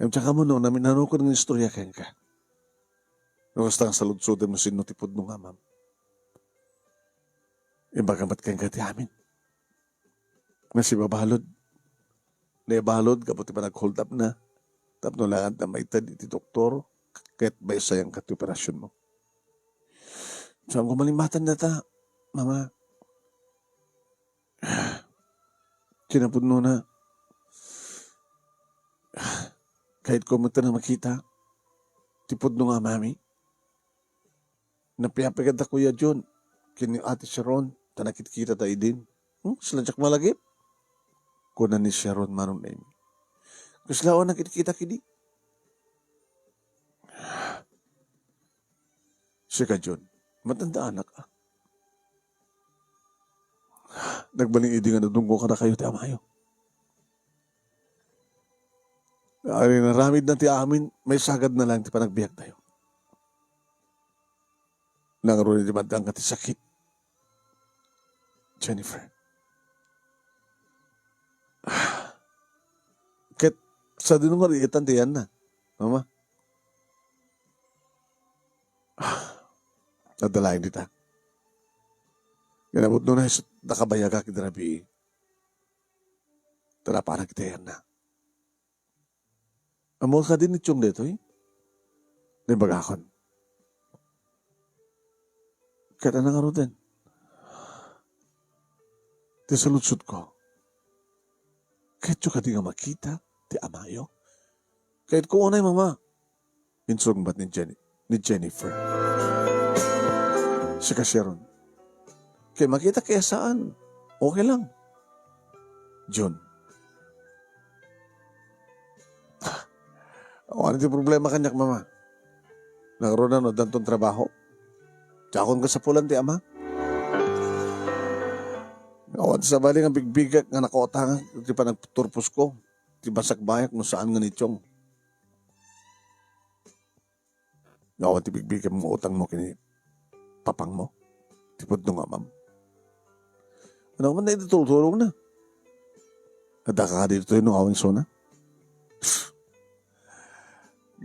Ngem diak ammo no naminanokon nga istorya kenka. No kasta nga saludsodem no sinno ti pudno nga amam. Imbagam met kenka ti amin. Nga sibabalud. Naibalud gapu ti panag-hold up na. Tapno laeng adda maited iti doktor ket maisayangka ti operasionmo. Saan ko malimmatan dayta, Mama. Kinapudnona, kayatko met a makita ti pudno nga amami. Napiapigad da Kuya John ken ni Ate Sharon ta nakitkita ta idin. Hmm, sila diak malagip? Kuna ni Sharon manong Nemi. Kasla a nakitkita kadi? Sika, John, matandaanak a. Nagbalin idi nga nadunggo kadakayo ti amayo. Ay, naramid na ti amin, maisagad na lang ti panagbiagtayo. Nangruna ti maddang ti sakit. Jennifer. Ket sadino nga riitan ti yanna, Mama? Adda laeng dita. Kinapudnona, isu ti nakabayagak idi rabii. Ta napanak iti yanna. Ammok kadi ni Chong daytoy? Naimbagakon. Ket ania ngaruden ti saludsodko? Kayatyo kadi nga makita ti amayo? Kayatko unay, Mama. Insungbat ni Jenny, ni Jennifer. Sika, Sharon. Kay makita kaya saan? Okay lang. John. Awan ti problema kaniak, Mama. Nangruna no addanton trabaho, diakon kasapulan ti ama. Awan ti sabali nga bigbigak nga nakautangak ti panagturposko, ti basakbayak no saan nga ni Chong. Nga awan ti bigbigam nga utangmo ken ni papangmo, ti pudno nga amam. Ania man dayta tultulongna? Adda ka ditoy no awan isuna?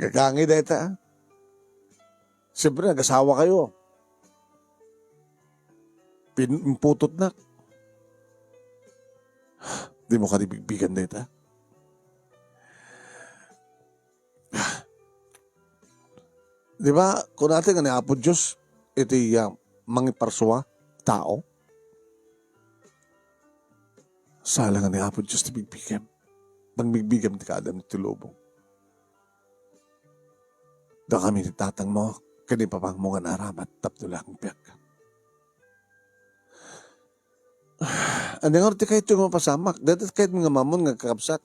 Gagangi dayta, a. Siyempre, nag-asawakayo. Pin-, imputotnak. Dimo kadi bigbigan dayta? Di ba, kunada nga ni Apo Dios, iti, ah, mangiparsua, tao? Sala nga ni Apo Dios ti bigbigam. Pagbigbigam ti kaadam ti lubong. Dakami ti tatangmo, ken ni papangmo nga naaramat, tapno lang piak. Ania ngarud ti kayatyo nga mapasamak? Dayta kayatmi nga amamon nga kakabsat.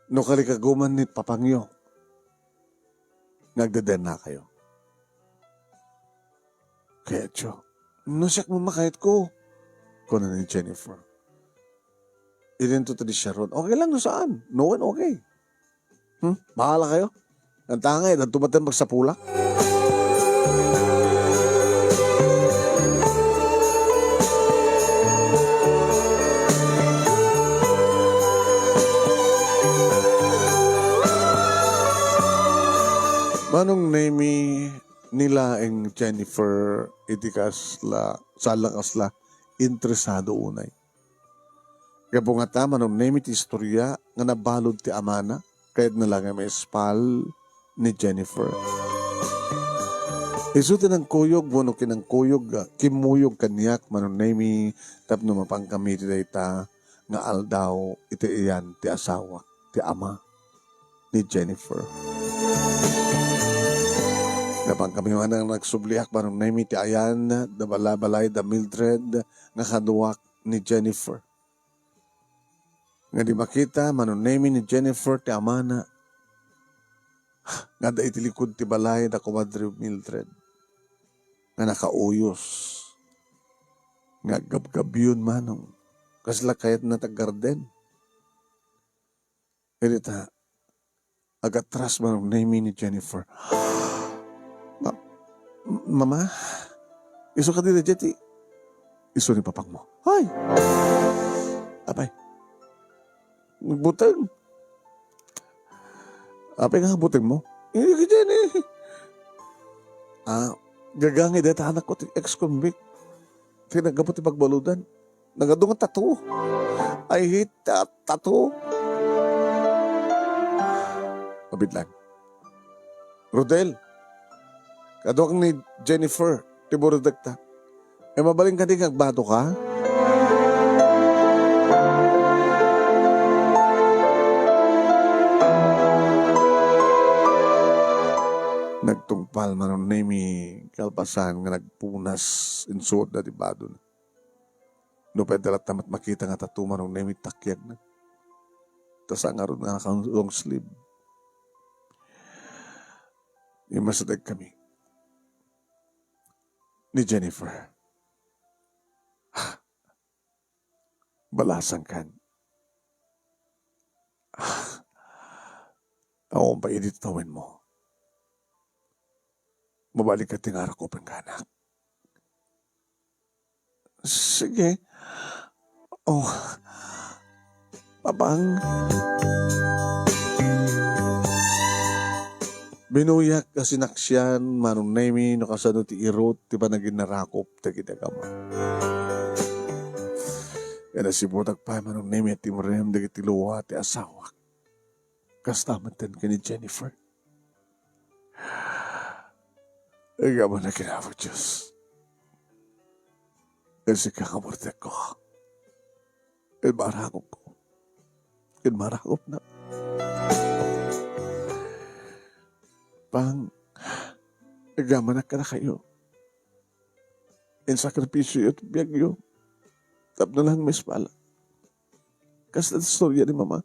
No kalikaguman ni papangyo, nga agdedennakayo. Kayatyo. No siak, Mama, kayatko, kuna ni Jennifer. Idinto ti ni Sharon. Okay lang no saan. No one, okay. Hmm? Bahala kayo. Ang tangay, nagtumatay magsapula. Manong Nemi, ni laeng Jennifer, iti kasla, sala kasla, interesado unay. Gapu ngata, Manong Nemi, ti istorya nga nabalud ti amana, kayatna la nga maispal ni Jennifer. Isu ti nangkuyog, wenno kinangkuyog, kimmuyog kaniak, Manong Nemi, tapno mapankami iti dayta nga aldaw iti ayan ti asawak, ti ama ni Jennifer. Napankami manen nga nagsubliak, Manong Nemi, iti ayan da bala-, balay da Mildred nga kaduak ni Jennifer. Nga di makita, Manong Nemi, ni Jennifer ti amana nga adda iti likud ti balay da Kumadre Mildred nga nakauyos, nga aggabgabyon, Manong. Kasla kayatna ti aggarden. Idi ta, agatras, Manong Nemi, ni Jennifer. Ma-, Mama, isu kadi daydiay ti isu ni papangmo? Ay! Apay, nagbuteng. Apay nga butengmo? Idi ka dyan eh. Ah, gagangi dayta anakko ti ex-convict. Ti naggapu ti pagbaludan. Nagadu nga tattoo. I hate that tattoo. Abitlan. Rodel, kaduak ni Jennifer, ti burutekta. E, mabalin kadi nga agbado ka? Nagtungpal Manong Nemi kalpasan nga nagpunas insuotda ti badona. Nupay adda latta met makita nga tattoo Manong Nemi ti takiagna. Ta saan ngarud nga naka-long sleeve. Immasidegkami ni Jennifer. Balasangkan. Awan pay idi tawenmo. Mabalik ka ti ngarak ko, pengganak. Sige. Oh. Papang. Binuyak a sinaksian Manong Nemi no kasano ti irut ti panaginnarakop dagiti agama. Ken nasibutak pay Manong Nemi a timrem dagiti lua ti asawak. Kasta met ken ni Jennifer. Agama na ken Apo Dios. Ken sika nga muertekko. Ken marakopko. Ken marakopna. Pang, agamanak kadakayo. Insakripisyo ti biagyo. Tapno lang maisbala. Kasta ti istorya ni Mama.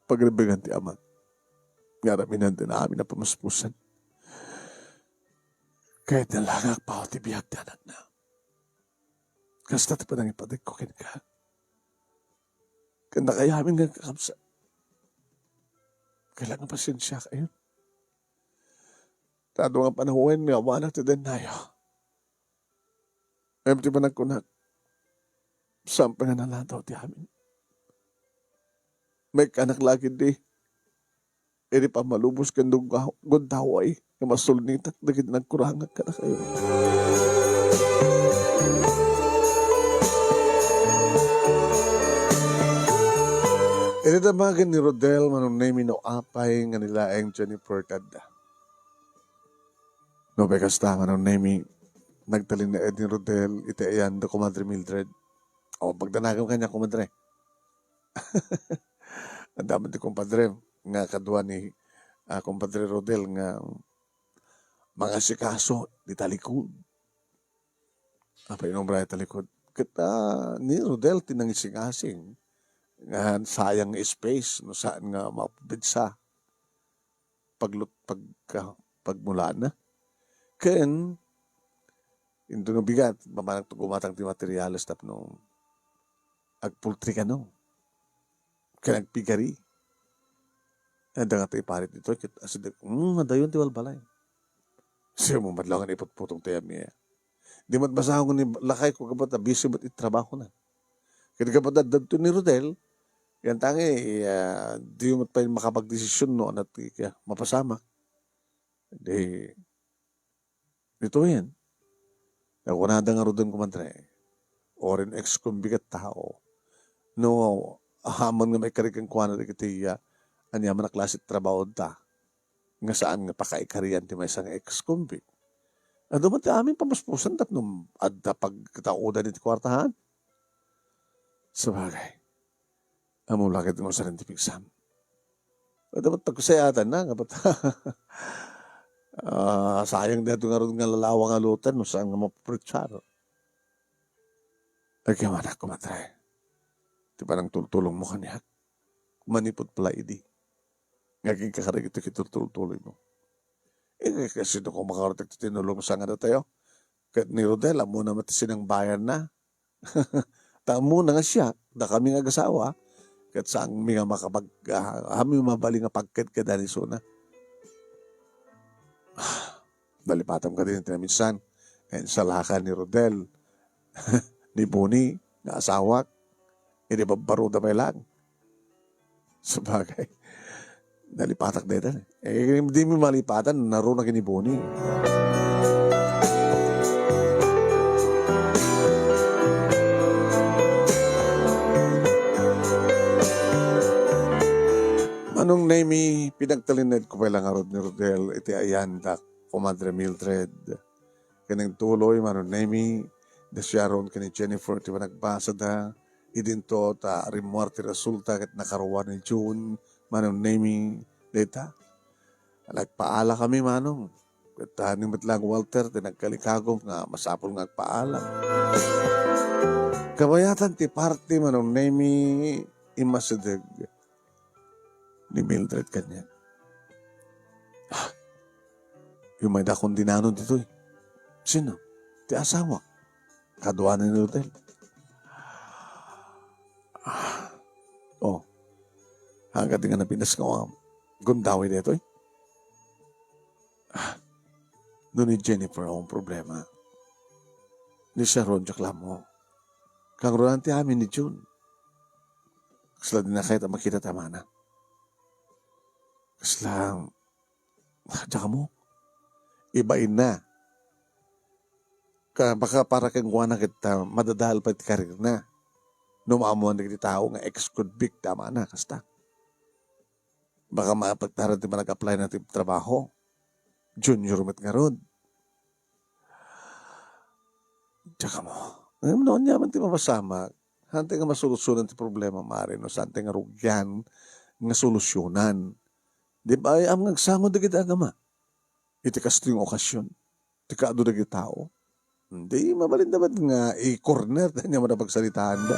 Pagrebengan ti Ama. Nga aramiden ti amin a pamuspusan. Kayatna la nga agpaw ti biag ti anakna. Kasta ti panangipadagko kenka. Ken dakayo amin nga kakabsat. Kailangan pasensiakayo. Ta adu nga panawen nga awanak ti dennayo. Ngem ti panagkunak, saan pay nga naladaw ti amin. Maikkanak la ketdi idi pammalubos ken gundaway, gundaway nga masulnitak dagiti nagkurangak kadakayo. Idi damagen ni Rodel, Manong Nemi, no apay nga ni laeng Jennifer ti adda. Nupay kasta, Manong Nemi, nagtalinaed ni Rodel iti ayan da Kumadre Mildred. O, pagdanagem kaniak, kumadre. Adda met ti kumpadre nga kadua ni, ah, Kumpadre Rodel nga mangasikaso iti talikod. Apay, inumra iti talikod. Ket, ah, ni Rodel ti nangising-asing nga sayang nga space no saan nga mapidsa paglut-, pagka-, pagmulana. Ken, inton nga bigat, mapanagto gumatang ti materials tapno agpultri kano. Ken agpigari. Adda nga ti iparit ditoy, ket asideg, "Hmm, adayon ti balbalay." Siya mo madlangan iputputong ti amin. Di met basahon ni lakay ko gapu ta busy met iti trabahona. Ket gapu ta adda ni Rodel, yan tangi, ah, di met pay makapagdesisyon no ania ti ka-, mapasamak. Di, ditoyen. Nakunada ngaruden, kumadre, uray no ex-convict a tao, no ahaman nga maikari kenkuana dagiti, ah, aniaman a klase ti trabaho da, nga saan nga pakaikarian ti maysa nga ex-convict. Adu met ti amin pamuspusan tapno adda pagtaodan iti kuartahan. Sabagay, ammom la ket nga usaren ti pigsam. Adu met pagsayatanna, nga bat-, ah, sayang daytoy ngarud nga lalawa nga lutang no saan nga mapaprechar. Agyamanak, kumadre, ti panangtultulongmo kaniak manipud pala idi nga agingga kadagitoy ket tultultuloymo. Eh, kasino koma nga uray ti tinulong sa nga datayo? Ket ni Rodel, ammona met ti sinangbayanna. Ta ammona nga siak, dakami nga agasawa, ket saanmi nga makapag-, ah, amin mabalin nga pagkedkedan isuna. Nalipatam kadi ti naminsan nga insalakan ni Rodel ni Boni nga asawak, idi babbaroda pay laeng. Sabagay, nalipatak dayta. Eh, di mi malipatan, naruna ken ni Boni. Manong Nemi, pinagtalinaedko pay la ngarud ni Rodel iti ayan da Kumadre Mildred. Ken nagtuloy, Manong Nemi, da Sharon ken ni Jennifer ti panagbasada, idinto ta rimmuar ti resulta ket nakaruar ni June, Manong Nemi, dayta. Nagpaala kami, Manong. Ket, ah, ni met lang Walter ti nagkalikagum nga masapul nga agpaala. Kabayatan ti party, Manong Nemi, immasideg ni Mildred kaniak. Ah, yumaydakon dinanon ditoy. Sino? Ti asawa. Kaduanan ni Rodel. Ah, oh. Hanggat di nga napinas nga gundaway detoy. Ah, no ni Jennifer ang problema. Ni Sharon, diak lammo. Kangrunan ti amin ni June. Kasla di na kayat a makita ti amana. Kasla, diak ammo. Ibainna. Ka, baka para kenkuana ket, ah, madadael pay ti karirna. No maammoan dagiti tao nga ex-convict ti amana, kasta. Baka mapagtaran ti panag-apply na ti trabaho. Junior met ngarud. Diak ammo. Ngem no aniaman ti mapasamak, haantay nga masolusyonan ti problema, mare, no saantay nga rugian nga solusyonan. Di ba, ay, am nga agsango dagiti agama iti kastoy nga okasyon. Ti kaadu dagiti tao. Di, mabalinda met nga i-corner ta ania man a pagsalitaanda.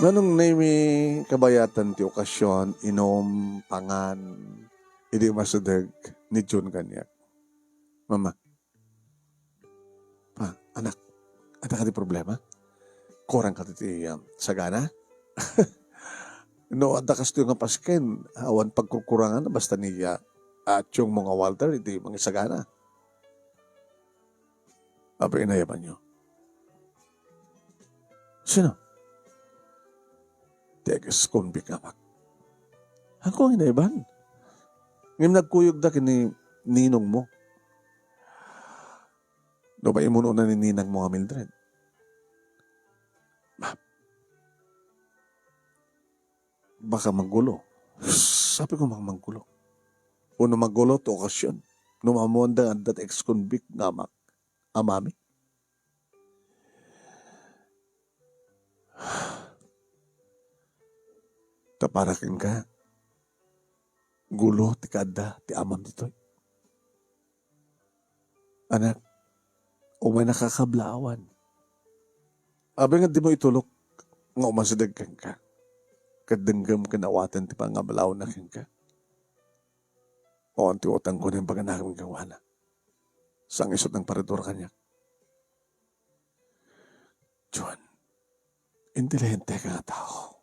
Manong Nemi, kabayatan ti okasyon, inum, pangan, idi masideg ni June kaniak. Mama, Pa, anak, adda kadi problema? Kurang kadi ti, um, sagana? No adda kastoy nga pasken, awan pagkurkurangan, basta ni, ah, atsiongmo nga Walter, iti mangisagana. Apay, inayabanyo. Sino? Ti ex-convict nga amak. Haanko nga inayaban. Ngem nagkuyogda ken ni ninongmo. No, maimun-una ni ninangmo nga Mildred. Ba-, baka magulo. Sabi ko, baka magulo. Uno magulo ti okasyon. No maammoanda nga adda ti ex-convict nga amak, amami. Ta para kenka, gulo ti kaadda ti amam ditoy. Anak, umay nakakablaawan. Apay nga dimo itulok nga umasideg kenka, ket denggem ken awaten ti pangablaawanna kenka? Awan ti utangko nga imbagana kenkuana. Sangisut nangparidor kaniak. Juan, intelihenteka nga tao.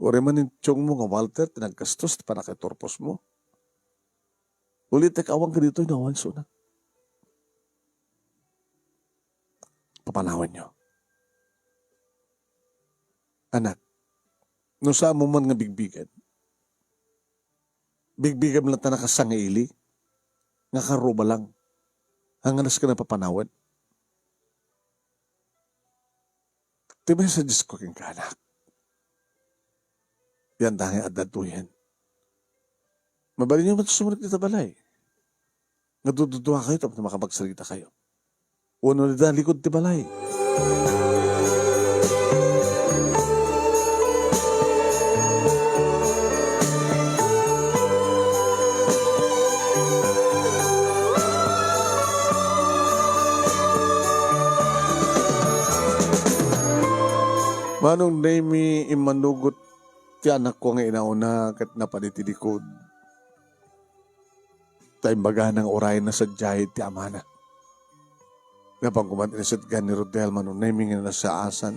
Uray man ni atsiongmo nga Walter ti naggastos ti pannakaiturposmo. Ulitek, awanka ditoy no awan suna. Papanawanyo. Anak, no saanmo man nga bigbigam, bigbigam latta a kas sangaili nga karruba lang. Ania nga kas ka nagpapanawan? Ti messages ko kenka, anak. Yan dangay adda duayen. Mabalinyo met sumrek dita balay. Nga dududuakayo tapno makapagsaritakayo. Wenno dita likud ti balay. Manong Nemi, immanugot ti anakko nga inauna ket napan iti likud. Ta imbagana nga uray nasadiay ti amana. Napan koma ti nasideg ni Rodel, Manong Nemi, nga nasaasan.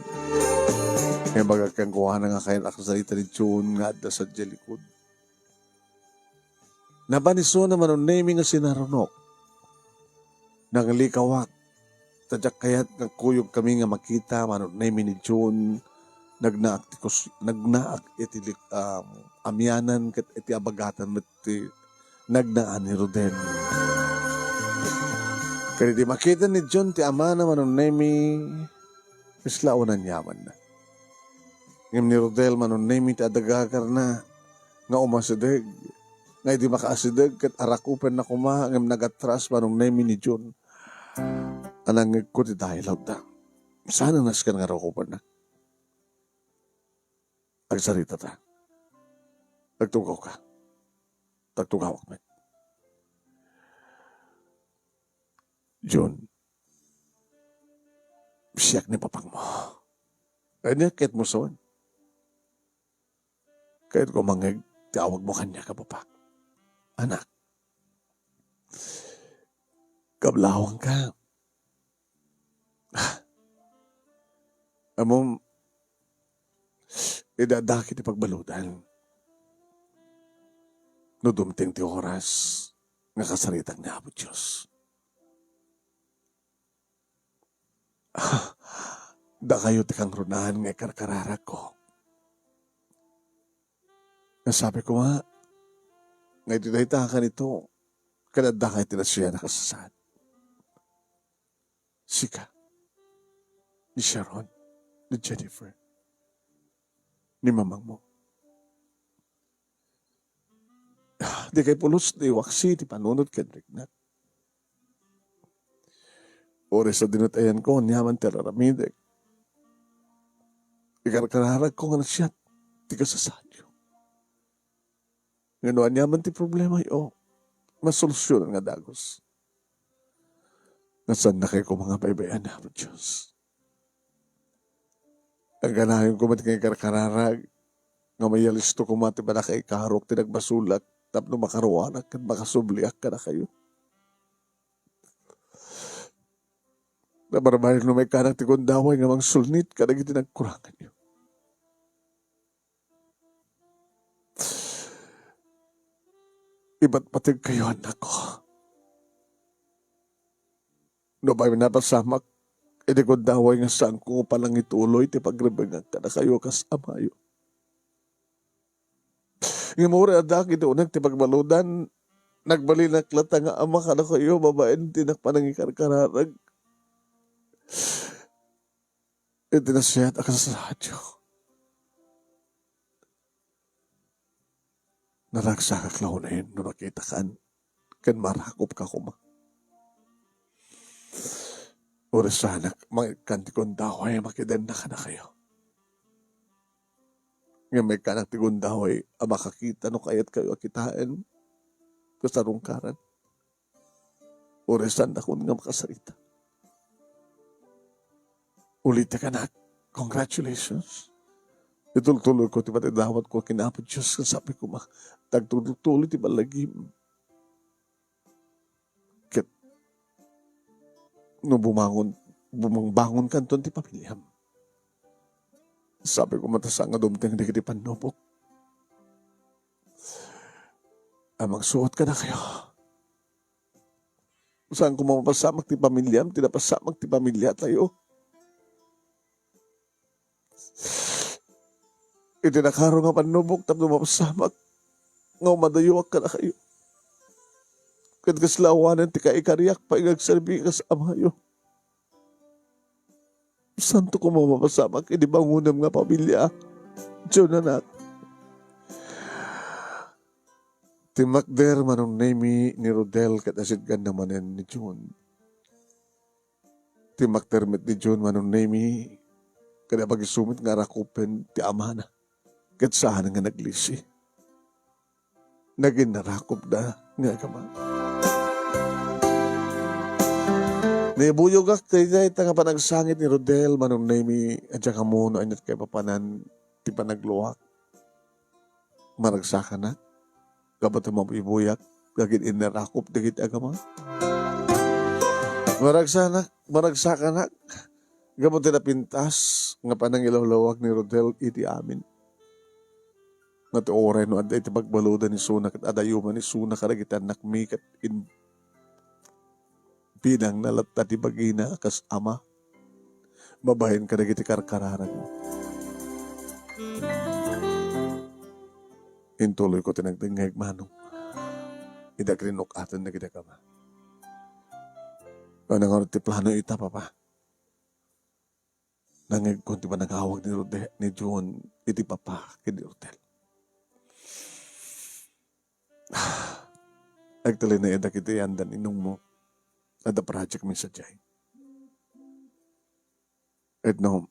Nga imbagak kenkuana nga kayat a kasarita ni June nga adda sadiay likud. Napan isuna, Manong Nemi, nga sinarunok. Nanglikawak. Ta diak kayat nga kuyogkami nga makita, Manong Nemi, ni June. Nagnaak ti kus-, nagnaak iti lik-, um, amianan ket iti abagatan met ti nagnaan ni Rodel. Ket idi makita ni June ti amana, Manong Nemi, kasla awan aniamanna. Ngem ni Rodel, Manong Nemi, ti adagagarna, nga umasideg, nga idi makaasideg ket arakupenna koma ngem nagatras manong Nemi ni June. Anangngegko ti dialogue da. Saan a nasken nga arakupenna. Agsaritata. Agtugawka. Agtugawak met. June, siak ni papangmo. Ania ket muson? Kayatko mangngeg ti awagmo kaniak a papa. Anak, kablawangka. Ammom, idi adda ket ti pagbaludan, no dumteng ti oras nga kasaritak ni Apo Dios. Dakayo ti kangrunaan nga ikarkararagko. Nasabi ko nga, nga iti dayta a kanito, ket adda kay ti nasayaat a kasasaad. Sika, ni Sharon, ni Jennifer, ni mamangmo. Di kay pulos ti waksi ti panunot ken riknak. Ores a dinut-ayanko aniaman ti ar-aramidek, ikarkararagko nga nasayaat ti kasasaadyo. Nga no aniaman ti problemayo, masolusyonan nga dagus. Nga saannakayo koma nga baybay-an, Apo Dios. Aganayon koma ti nga ikarkararag, nga mayalisto koma ti panakaikarok ti nagbasolak tapno makaruanak ken makasubliak kadakayo. Nabarbarek no maikkanak ti gundaway nga mangsulnit kadagiti nagkuranganyo. Ipatpategkayo, annakko. No pay napasamak, iti gundaway nga saanko nga panangituloy ti pagrebengak kadakayo kas amayo. Ngem uray addaak iti uneg ti pagbaludan, nagbalinak latta nga ama kadakayo babaen ti panangikarkararag iti nasayaat a kasasaadyo. Naragsakak la unay no nakitakan ken marakupka koma. Urasanak, mangikkan ti gundaway a makidenna kadakayo. Ngem maikkanak ti gundaway a makakita no kayatkayo a kitaen, kasarungkaran. Urasannak nga makasarita. Ulitek, anak, congratulations. Itultuloyko ti panagdawatko ken Apo Dios, ken sabi koma, ta agtultuloy ti ballagim. Ket no bumangon, bumangbangonkanton ti pamiliam. Sabi koma, ta saan nga dumteng dagiti pannubok a mangsuot kadakayo. Saan koma mapasamak ti pamiliam, ti napasamak ti pamiliatayo. Iti nakaro nga pannubok tapno mapasamak nga umadayuak kadakayo. Ket kasla awanen ti kaikariak pay nga agserbi kas amayo. Saanto koma mapasamak idi bangonem nga pamilia, June, anak. Timmakder manong Nemi ni Rodel ket asitganna manen ni June. Timmakder met ni June manong Nemi, ket apag-isu met nga arakupen ti amana, ket saan nga naglisi. Nagin narakupda nga agama. Naibuyogak dayta nga panagsangit ni Rodel manong Nemi, a diak ammo no aniat kaipapanan ti panagluak. Maragsakanak, gapu ta mabuybuyakak dagiti innarakup dagiti agama. Maragsanak, maragsakanak, gapu ti napintas nga panangilawlawag ni Rodel iti amin. Nga ti uray no adda iti pagbaludan isuna ket adayuman isuna kadagiti annakmi ket in-, Pinangna latta ti bagina kas ama, babaen kadagiti karkararagmo. Intuloyko ti nagdengngeg, manong, idi agrinnuk-aten dagiti agama. Ania ngarud ti plano ita, Papa? Nangngegko ti panangawag ni Rode-, ni June iti papa ken ni Rodel. Agtalinaed dagiti ayandan inungmo. Adda project mi sadiay. Ket no,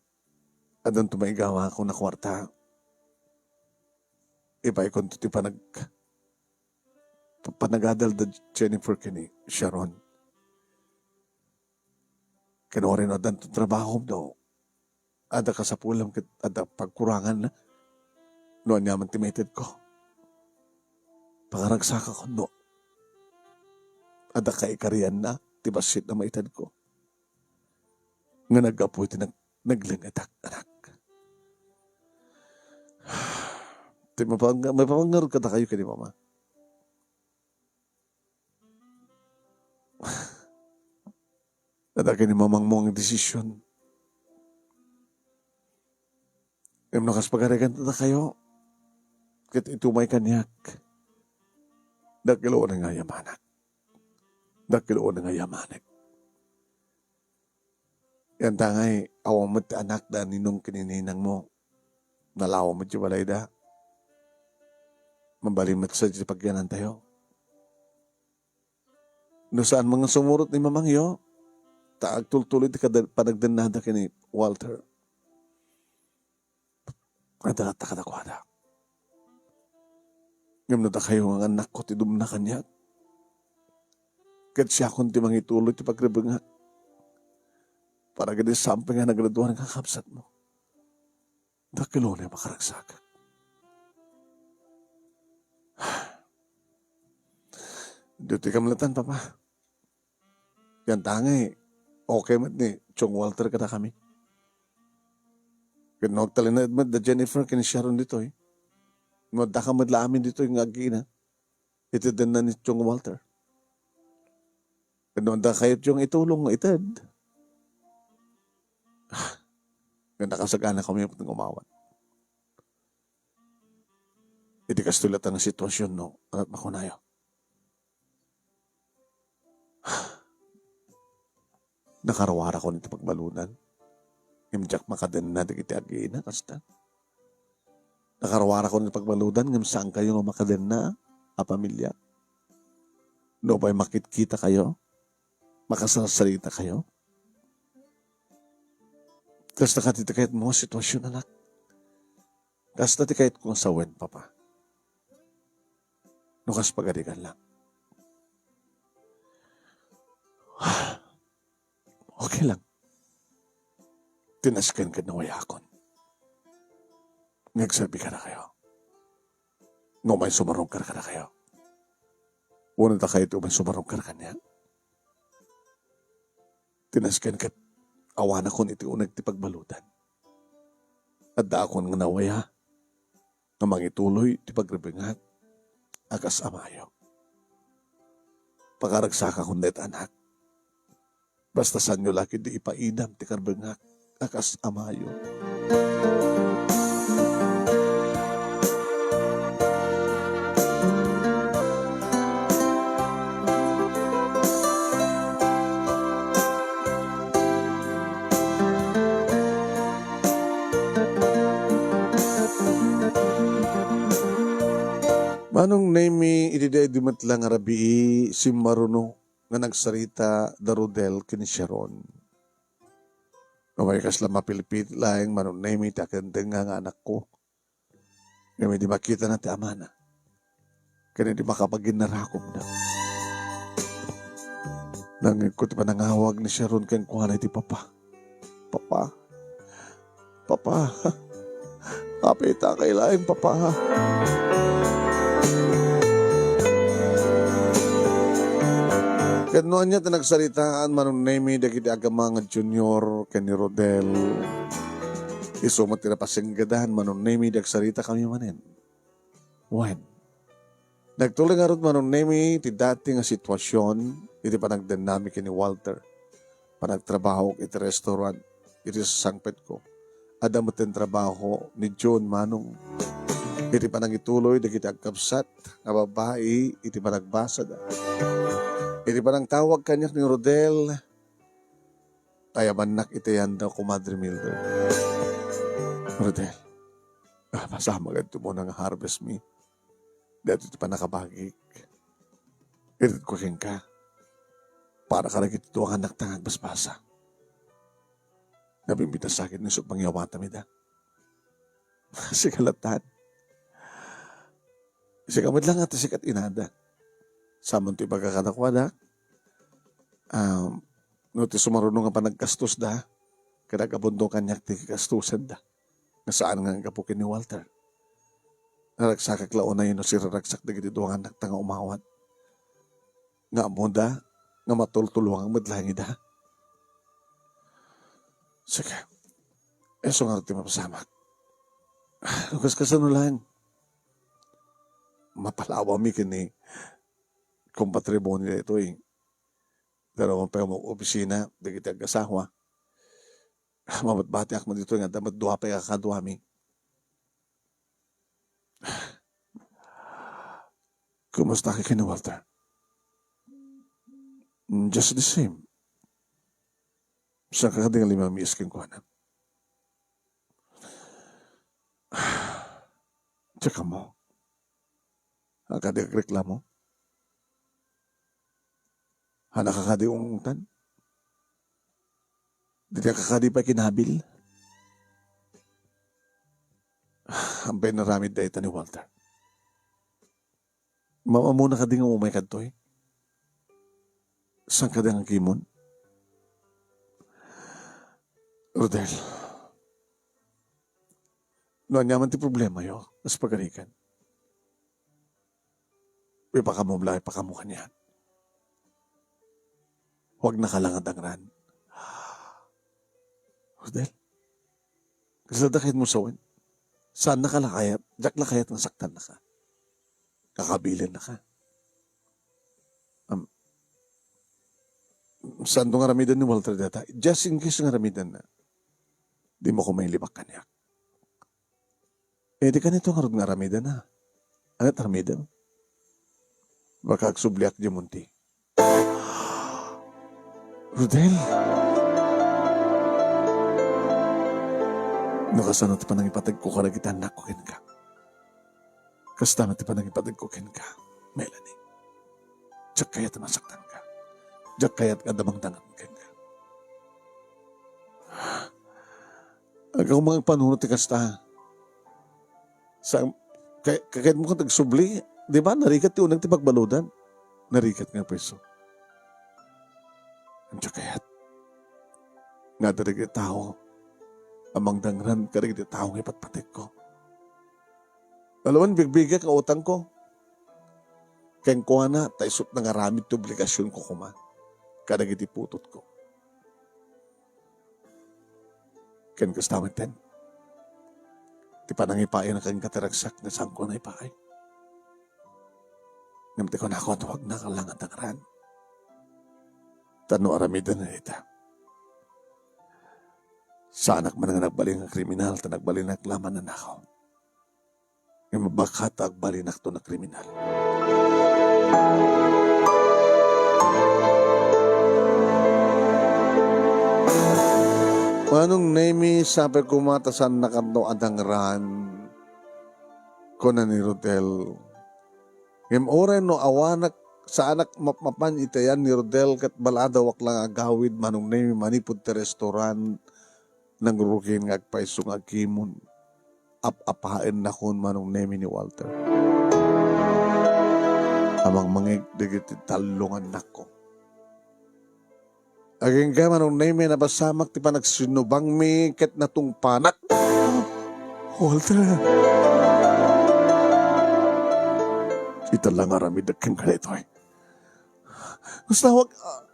addanto maigawakon a kuarta, ibaykonto ti panag-, pa-, panagadal da Jennifer ken ni Sharon. Ken uray no addanto trabahom, no adda kasapulam ket adda pagkurangan no aniaman ti maitedko. Pakaragsakakon no adda kaikarianna ti bassit a maitedko. Nga naggapu iti nag-, naglengetak, anak. Ti mapang-, mapapangarod kadakayo ken ni Mama. Adda ken ni Mamangmo nga desisyon. Ngem no kas pagarigan dakayo, ket itumay kaniak, dakkel unay nga ayamanak. Dakkel unay nga ayamanek. Yantangay, awan met ti anakda a ninong ken ni ninangmo. Nalawa met ti balayda. Mabalin met sa ti pagyanantayo. No saan man nga sumurot ni mamangyo, ta agtultuloy ti kada-, panagdennada ken ni Walter. Adda latta kadakuada. Ngem no dakayo nga annakko ti dumna kaniak, ket siakon ti mangituloy ti pagrebengak para ken ni Sampe nga nagraduar nga kabsatmo. Dakkel unay makaragsakak. Diyo ti kamlatan, Papa. Yantangay, okay met ni Chong Walter kadakami. Ket no agtalinaed met da Jennifer ken Sharon ditoy, no addaka met la amin ditoy nga agina, iti denna ni Chong Walter. Ket no adda kayatyo nga itulong nga ited, nga nakasagana kami nga umawat. Iti kastoy latta nga sitwasyon, no, at makunayo. Nakaruarakon iti pagbaludan. Ngem diak makadenna dagiti agina kasta. Nakaruarakon iti pagbaludan, ngem saankayo nga makadenna a pamilia. Nupay makitkitakayo, makasarsaritakayo. Kasta kadi ti kayatmo nga sitwasyon, anak. Kasta ti kayatko nga sawen, Papa. No kas pagarigan lang. Okay lang. Tinasken ket nawayakon. Nga agserbi kadakayo. Nga umay sumarungkar kadakayo. Wenno dakayo ti umay sumarungkar kaniak. Tinasken ket awanakon iti uneg ti pagbaludan. Addaakon nga nawaya nga mangituloy ti pagrebengak a kas amayo. Pakaragsakakon dayta, anak. Basta saanyo la ketdi ipaidam ti karbengak a kas amayo. Manong Nemi, iti daydi met la nga rabii, simmaruno nga nagsarita da Rodel ken ni Sharon. Apay, kasla mapilpit laeng, Manong Nemi, ti akendenga nga anakko. Ngem idi makitana ti amana, ken idi makapaginnarakomda, nangngegko ti panangawag ni Sharon kenkuana iti papa. Papa, Papa, apay, itakay laeng, Papa. Ket no ania ti nagsaritaan, Manong Nemi, dagiti agamangad Junior ken ni Rodel, isu met ti napasenggedan, Manong Nemi, di agsaritakami manen. Wen, nagtuloy ngarud, Manong Nemi, ti dati nga sitwasion iti panagdennami ken ni Walter. Panagtrabahok iti restaurant iti sasangpetko. Adda met ti trabaho ni June, Manong, iti panangituloy dagiti agkabsat nga babbai iti panagbasada. Iti panangtawag kaniak ni Rodel, ayabannak iti ayanda, Kumadre Mildred. Rodel, ah, pasamak daytoy muna nga harvest mi. Daytoy ti pannakabagik. Iritko kenka. Para kadagiti duangannak ta nga agbasbasa. Nabimbitasak ket ni isut' pangiyawatam ida. Sika latta. Sika met laeng nga ti sika ti inada. Saanmo ti ibaga kadakuada? Um, no ti sumaruno nga panagkastosda, ket agabunto kaniak ti kastosanda. Nga saan nga aggapu ken ni Walter. Naragsakak la unay no siraragsak dagiti duangannak ta nga umawat. Nga ammoda nga matultuluangan met laeng ida. Sige. Isu ngarud ti mapasamak. Lukas kasano laeng? Mapalawami ken ni Kompatre Boni daytoy. Darawan pay mo opisina, dagiti aggasawa. Mabatbatiak met ditoy nga adda met dua pay a kakaduami. Kumusta ka ken ni Walter? "Mm, just the same." Saan ka kadi nga limamiis kenkuana? Tsaka mo. Saan ka kadi agreklamo? Saan ka kadi ungtan? Dita ka kadi pay kinabil? Ampay naramid dayta ni Walter. Maamuna kadi nga umay kadtoy? Saan kadi nga agkimon? Rodel, no ania man ti problemayo, kas pagarigan, ipakamo la, ipakamo kaniak. Huwag na ka lang adangran. Rodel, kasla da kayat mo sawen? Saan na ka la kayat? Diak la kayat nga saktan na ka. Kakabilan na ka. Um, saan to nga aramiden ni Walter data? Just in case nga aramiden na. Di mo ko mailibak kaniak. Eh, di kanito ngarud nga aramiden na. Ano aramiden? Baka agsubliak di munti. Rodel. No kasano ti panangipateg ko kadagiti annak ko kenka? Kasta met ti panangipateg ko kenka, Melanie. Diak kayat a masaktan ka. Diak kayat nga adda mangdangat kenka. Aggaw nga agpanunot ti kasta. Sa, kay, kay, kayat mo kang agsubli, di ba? Narigat ti uneg ti pagbaludan. Narigat nga preso. Ania kayat? Nga dagiti tao a mangdangran kadagiti tao nga ipatpategko. Alawan bigbigek nga utangko. Kenkuana, ta isut' nangaramid ti obligasionko koma kadagiti putotko. Ken kasta metten, ti panangipaayna kenka ti ragsak nga saanko naipaay. Ngem ti kunako, huwag na ka lang adangran. Ta no aramiden na ita, saanak man nga nagbalin nga kriminal, ta nagbalinak la a mannakaw. Ngem baka ta agbalinakto a kriminal. Manong Nemi, sapay koma ta saannakto adangran, kuna ni Rodel. Ngem uray no awanak, saanak mapmapan iti ayan ni Rodel ket baladawak la nga agawid, Manong Nemi, manipud ti restaurant, nangrurugi nga agpayso nga agkimon. Ap-apaennakon, Manong Nemi, ni Walter a mangmangeg dagiti tallo nga annakko. Agingga, Manong Nemi, napasamak ti panagsinnubangmi ket natungpanak. Walter. Ita la nga aramidek kenka daytoy. Kasta, huwag, ah,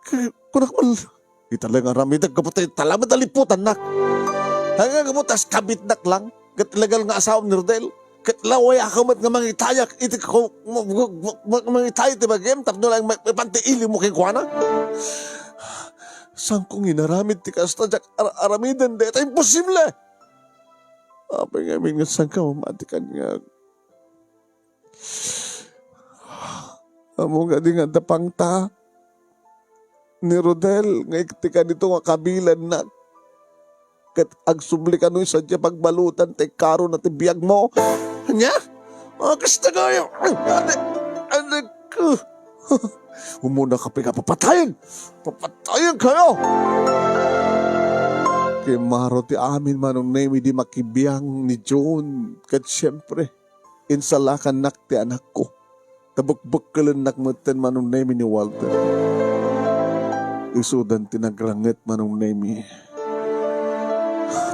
k-, kunak mal-, ita la nga aramidek gapu ta ita la met a liputannak. Ania gapu ta askabitnak lang ket legal nga asawam ni Rodel. Ket laway a ka met nga mangitayak iti ko-, ma-, ma-, ma-, mangitay ti bagim tapno laeng ma-, maipan ti ilimo kenkuana. Saanko nga inaramid ti kasta, diak ar-, aramiden dayta, imposible! Apay ngamin nga saanka mamati kaniak? Ammom kadi nga adda pangta ni Rodel nga iktika dito nga kabilannak ket agsubli kano sadiay pagbalutan ti karona ti biagmo. Ania? Mga kasta kayo! Anak, anak ko! Umuna ka, papatayen! Papatayen kayo! Kimaro ti amin, Manong Nemi, di makibiang ni John. Ket siyempre, insalakannak ti anakko. Ta bekbekkelennak metten, Manong Nemi, ni Walter. Isudan ti nagranget, Manong Nemi.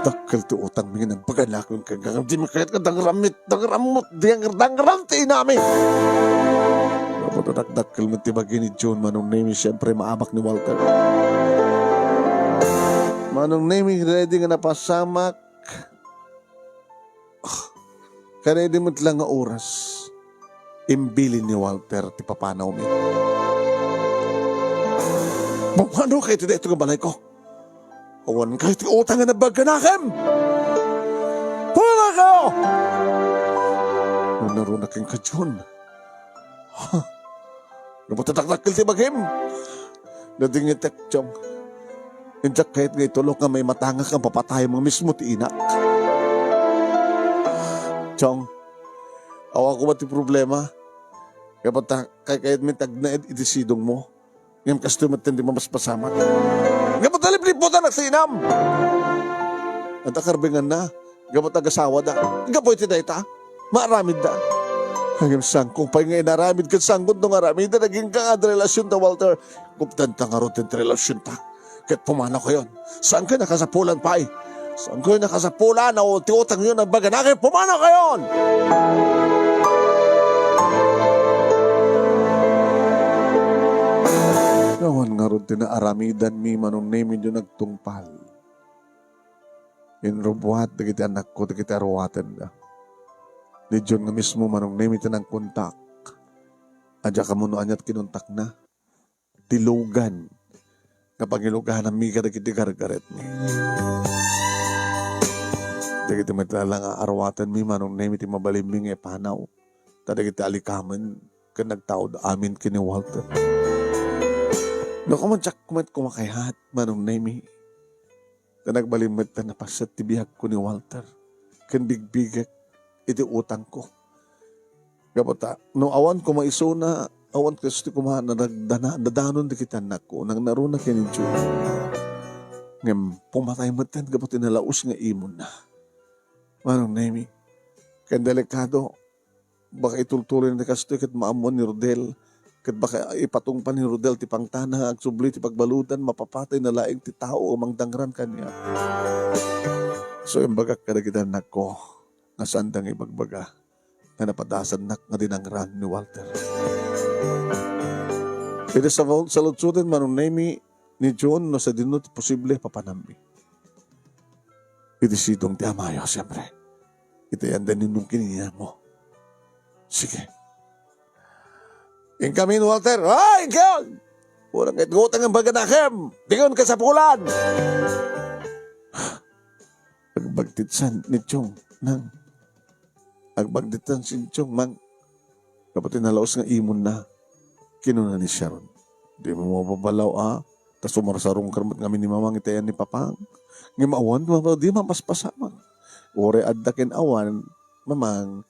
Dakkel ti utangmi nga nagbaganaken kenka, ngem dimi kayat nga dangramit, dangramot, dang-, dangram ti inami. Napudadakdakkel met ti bagi ni John, Manong Nemi, siyempre, maabak ni Walter. Manong Nemi, ready nga napasamak. Kadaydi met la nga oras, imbilin ni Walter ti papanawmi. Pumano kayo ti daytoy nga balayko? Awan kayo ti utang nga nabaganakem! Pumano kayo! Nanaruna kenka, John. Napudadakdakkel ti bagim. Nadingitek, Chong. Intak kayat nga itulok nga maimatangak nga papatayem mismo ti inak. Chong, awan koma ti problema. Kaya pata, kay kayat mi tagnaed iti sidongmo. Ngem kastoy met ti mapaspasamak. Ngem pata lipliputan agsinam. Anta karbenganna. Gapu ta agasawada. Gapu iti dayta, maaramidda. Ngem saanko pay nga inaramid ket saanko nga aramiden dagiti nga adda relasionta, Walter. Kupdanta ngarud ti relasionta. Ket pumanaw kayon. Saankayo a kasapulan pay. Saankayo a kasapulan a ti utangyo nabaganakem. Pumanaw kayon! Awan ngarud ti naaramidanmi, Manong Nemi, idiay nagtungpal. Inrubbuat dagiti anakko dagiti aruatenda. Ni John nga mismo, Manong Nemi, ti nangkontak. Ania kano no aniat kinuntakna? Ti lugan nga pangilugananmi kadagiti gargaretmi. Dagiti met la nga aruatenmi, Manong Nemi, ti mabalinmi nga ipanaw. Ta dagiti alikamen ket nagtaud amin ken ni Walter. No koma diak met koma kayat, Manong Nemi, ta nagbalin met ta napaset ti biagko ni Walter ken bigbigek iti utangko. Gapu ta, no awan koma isuna, awan kastoy koma a nagdana-, dadanon dagiti annakko, nangnaruna ken ni John. Ngem pumatay metten gapu ti nalaus nga imonna. Manong Nemi, ken delikado, baka itultuloy na kastoy ket maammuan ni Rodel, ket baka ipatungpal ni Rodel ti pangtana nga agsubli ti pagbaludan, mapapatay na laeng ti tao a mangdangran kaniak. So, imbagak kadagiti annakko nga saanda nga ibagbaga nga napadasannak nga dinangran ni Walter. Iti sa-, saludsoden, Manong Nemi, ni John, no sadino ti posible, papanammi. Iti sidong ti amayo, siyempre. Iti anda ninong kininamo. Sige. Inkamin, Walter. Ay, inkayon! Walang itgutang ang baganakem. Di kayon kasapulan. Agbagtit san ni Chong, nang. Agbagtit san si Chong, mang. Gapu ti nalaus nga imonna, kinuna ni Sharon. Dimo mababalaw a, ta sumarsarongka met ngamin ni Mamang iti ayan ni Papang. Ngem awan, mama, di mapaspasamak. Uray adda ken awan, Mamang,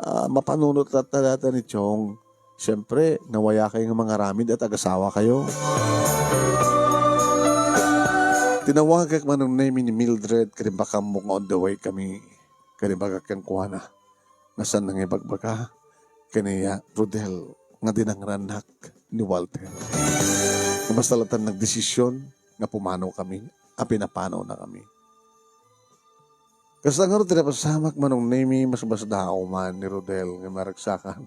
ah, mapanunot latta data ni Chong. Siyempre, nawayakayo nga mangaramid a agasawakayo. Tinawagak, Manong Nemi, ni Mildred, ket imbagammok nga on the way kami. Ket imbagak kenkuana nga saan nga ibagbaga ken ni Rodel nga dinangrannak ni Walter. Nga basta latta nagdesisyon nga pumanaw kami, a pinapanawna kami. Kasta ngarud ti napasamak, Manong Nemi, masbasdaaw man ni Rodel nga maragsakan.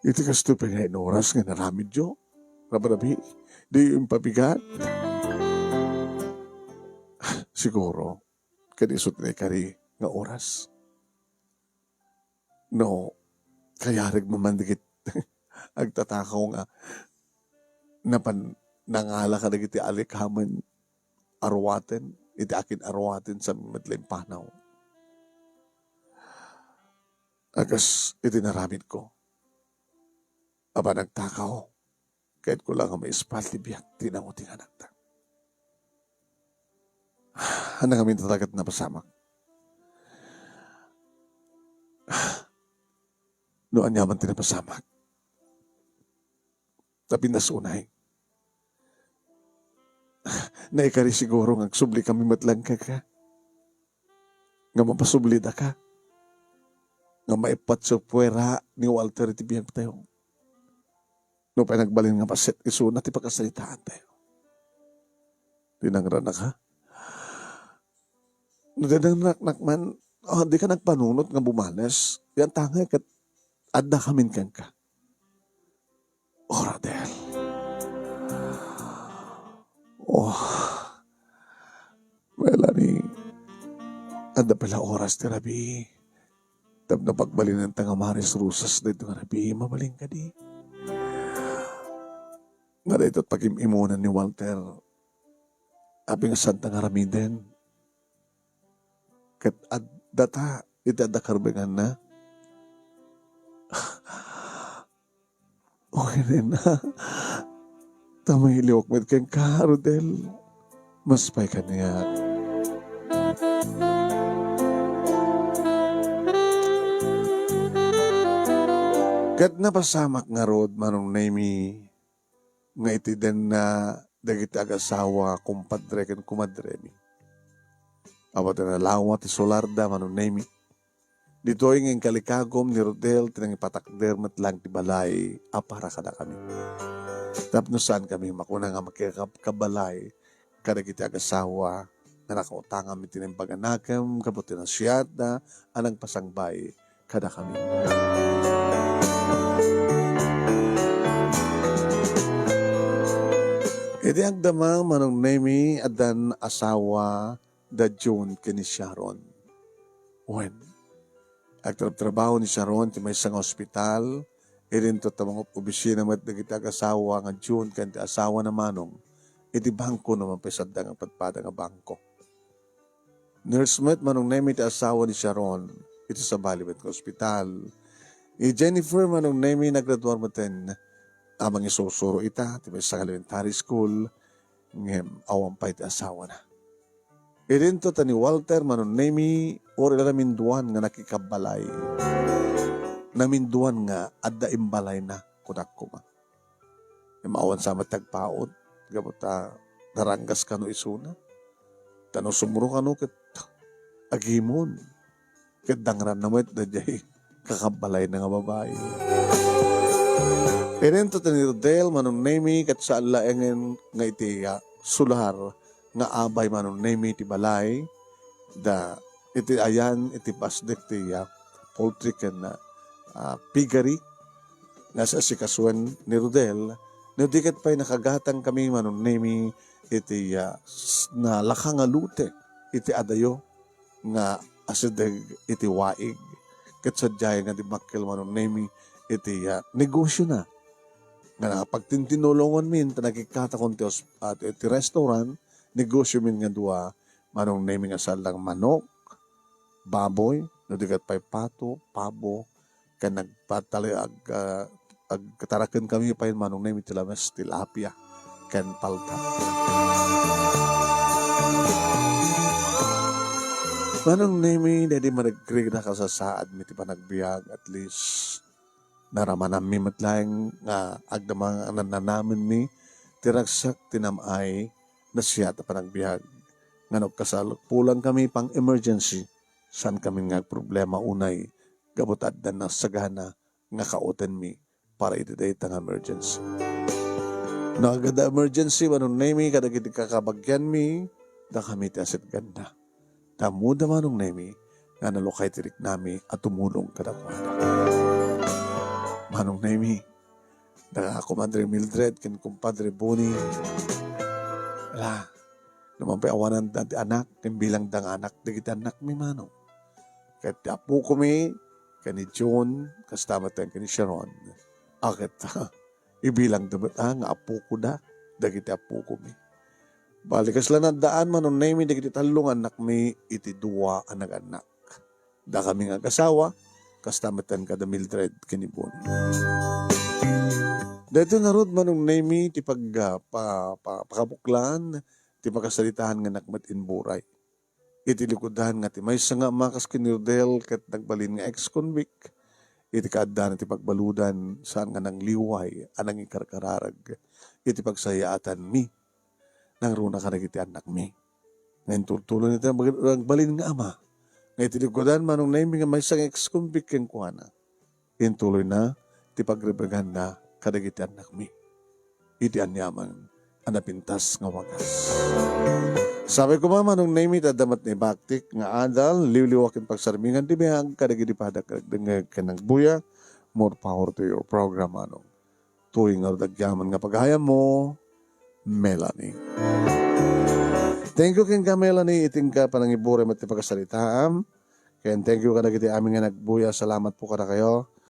Iti kastoy pay nga oras nga inaramidyo, rabrabi, diyo impabigat. Siguro, ken isu ti naikari nga oras. No, kayarigmo man dagiti agtatakaw nga napan nangala kadagiti alikamen, aruaten, iti akin-aruaten sa met la impanaw. A kas iti naramidko a panagtakaw. Kayatko la nga maispal ti biag ti nangutinganakta. Ania ngamin talaga ti napasamak. no aniaman ti napasamak. Ta pinas unay. Naikari siguro nga agsubli kami met laeng kenka. Nga mapasubli daka. Nga maipatso puera ni Walter iti biagtayo. No pay nagbalin nga paset isuna ti pakasaritaan tayo. Dinangranaka. No dinangraknak man, ah, di ka nagpanunot nga bumales. Yan tangay ket adda kamin kenka. Oh, Rodel. Oh. Melanie, adda pay la oras ti rabii. Tapno pagbalinenta nga maris-rusas daytoy nga rabii, mabalin kadi? Nga daytoy pagim-imunan ni Walter, apay nga saanta nga aramiden? Ket adda ta iti adda karbenganna. Okay na. Ta mailiwak met kenka, Rodel. Mas pay kaniak. Ket napasamak ngarud, Manong Nemy, nga iti denna dagiti agasawa, kumpadre ken kumadremi. Awan ti nalawa ti solarda, Manong Nemy. Ditoy nga inkalikagom ni Rodel ti nangipatakder met laeng ti balay a para kadakami. Tapno saankami makuna nga makikabkabalay kadagiti agasawa nga nakautangam iti naimbag a nakem gapu ti nasayaatda a nagpasangbay kadakami. Idi agdama, Manong Nemy, addan asawa da June ken ni Sharon. Wen, agtrabtrabaho ni Sharon ti maysa nga ospital, idinto ta mangub-obisina met dagiti agasawa nga June ken ti asawana Manong iti bangko no mapay saanda nga padpada nga bangko. Nurse met Manong Nemy ti asawa ni Sharon iti sabali met nga ospital. Ni Jennifer Manong Nemy nagraduar meten a mangisusuro ita ti maysa nga elementary school, ngem awan pay ti asawana. Idinto ta ni Walter Manong Nemy, uray la naminduan nga nakikabbalay. Naminduan nga adda imbalayna, kunak koma. Ngem awan sa met ti agpaut, gapu ta naranggas kano isuna. Ta no sumro kano ket agimon. Ket dangranna met daydiay kakabbalayna nga babai. Idinto ta ni Rodel Manong Nemy ket saan laengen nga iti, ah, solar nga abay Manong Nemy ti balay, da iti ayan iti pasdek ti, ah, poultry ken, ah, piggery nga siasikasuen ni Rodel, no di ket pay nakagatangkami Manong Nemy iti, ah, s-, nalaka nga lote iti adayo nga asideg iti waig. Ket sadiay nga dimmakkel Manong Nemy iti, ah, negosiona. Nga napagtintinulonganmin ta nagikkatakon ti os-, ah, ti, ti restaurant, negosiomin nga dua, Manong Nemy, nga saan laeng manok, baboy, no di ket pay pato, pabo, ken nagpatali-, ag-, ah, agtarakenkami pay Manong Nemy ti lames, tilapia, ken palta. Manong Nemy, daydi managrigat a kasasaadmi ti panagbiag, at least, naramananmi met laeng nga agdama nga nannanamenmi ti ragsak ti nam-ay nasayaat a panagbiag. Nga nagkasalpulangkami pang-emergency, saankami nga agproblema unay gapu ta adda nasagana nga kaotenmi para iti dayta nga emergency. No adda emergency, Manong Nemy, kadagiti kakabagianmi, dakami ti asetganda. Ta ammoda, Manong Nemy, nga nalukay ti riknami a tumulong kadakuada. Manong Nemy, da Kumadre Mildred ken Kumpadre Boni. Ala, no man pay awanan da ti anak, ken bilangda nga anak dagiti annakmi, Manong. Ket ti apokomi, ken ni June, kasta met ken ni Sharon. A ket, ibilangda met, a, nga apokoda dagiti apokomi. Bali, kasla naddaan, Manong Nemy, dagiti tallo nga annakmi iti dua a nagannak. Dakami nga agasawa, kasta met ken kada Mildred ken ni Boni. Daytoy ngarud, Manong Nemy, ti pag-, ah, pa-, pa-, pakabuklan ti pakasaritaan nga annak met imburay. Iti likudan nga ti maysa nga ama kas ken ni Rodel ket nagbalin nga ex-convict, iti kaaddana ti pagbaludan, saan nga nangliway a nangikarkararag iti pagsayaatanmi nangruna kadagiti annakmi. Nga intultuloy na ti nag-, nagbalin nga ama, nga iti likudan Manong Naimi nga maysa nga ex-convict kenkuana, intuloyna ti pagrebreganna kadagiti annakmi iti aniaman a napintas nga wagas. Sabi ko, Manong Naimi, ta adda met naibaktik nga adal, liwliwa ken pagsarmingan ti biag kadagiti padak ken nagbuya. More power to your program, Manong. Tuy ngarud agyaman nga pagayammo, Melanie. Thank you kenka, Melanie, iti inka panangiburay met ti pagkasaritaam. Ken thank you kadagiti amin nga nagbuya. Salamat po kadakayo.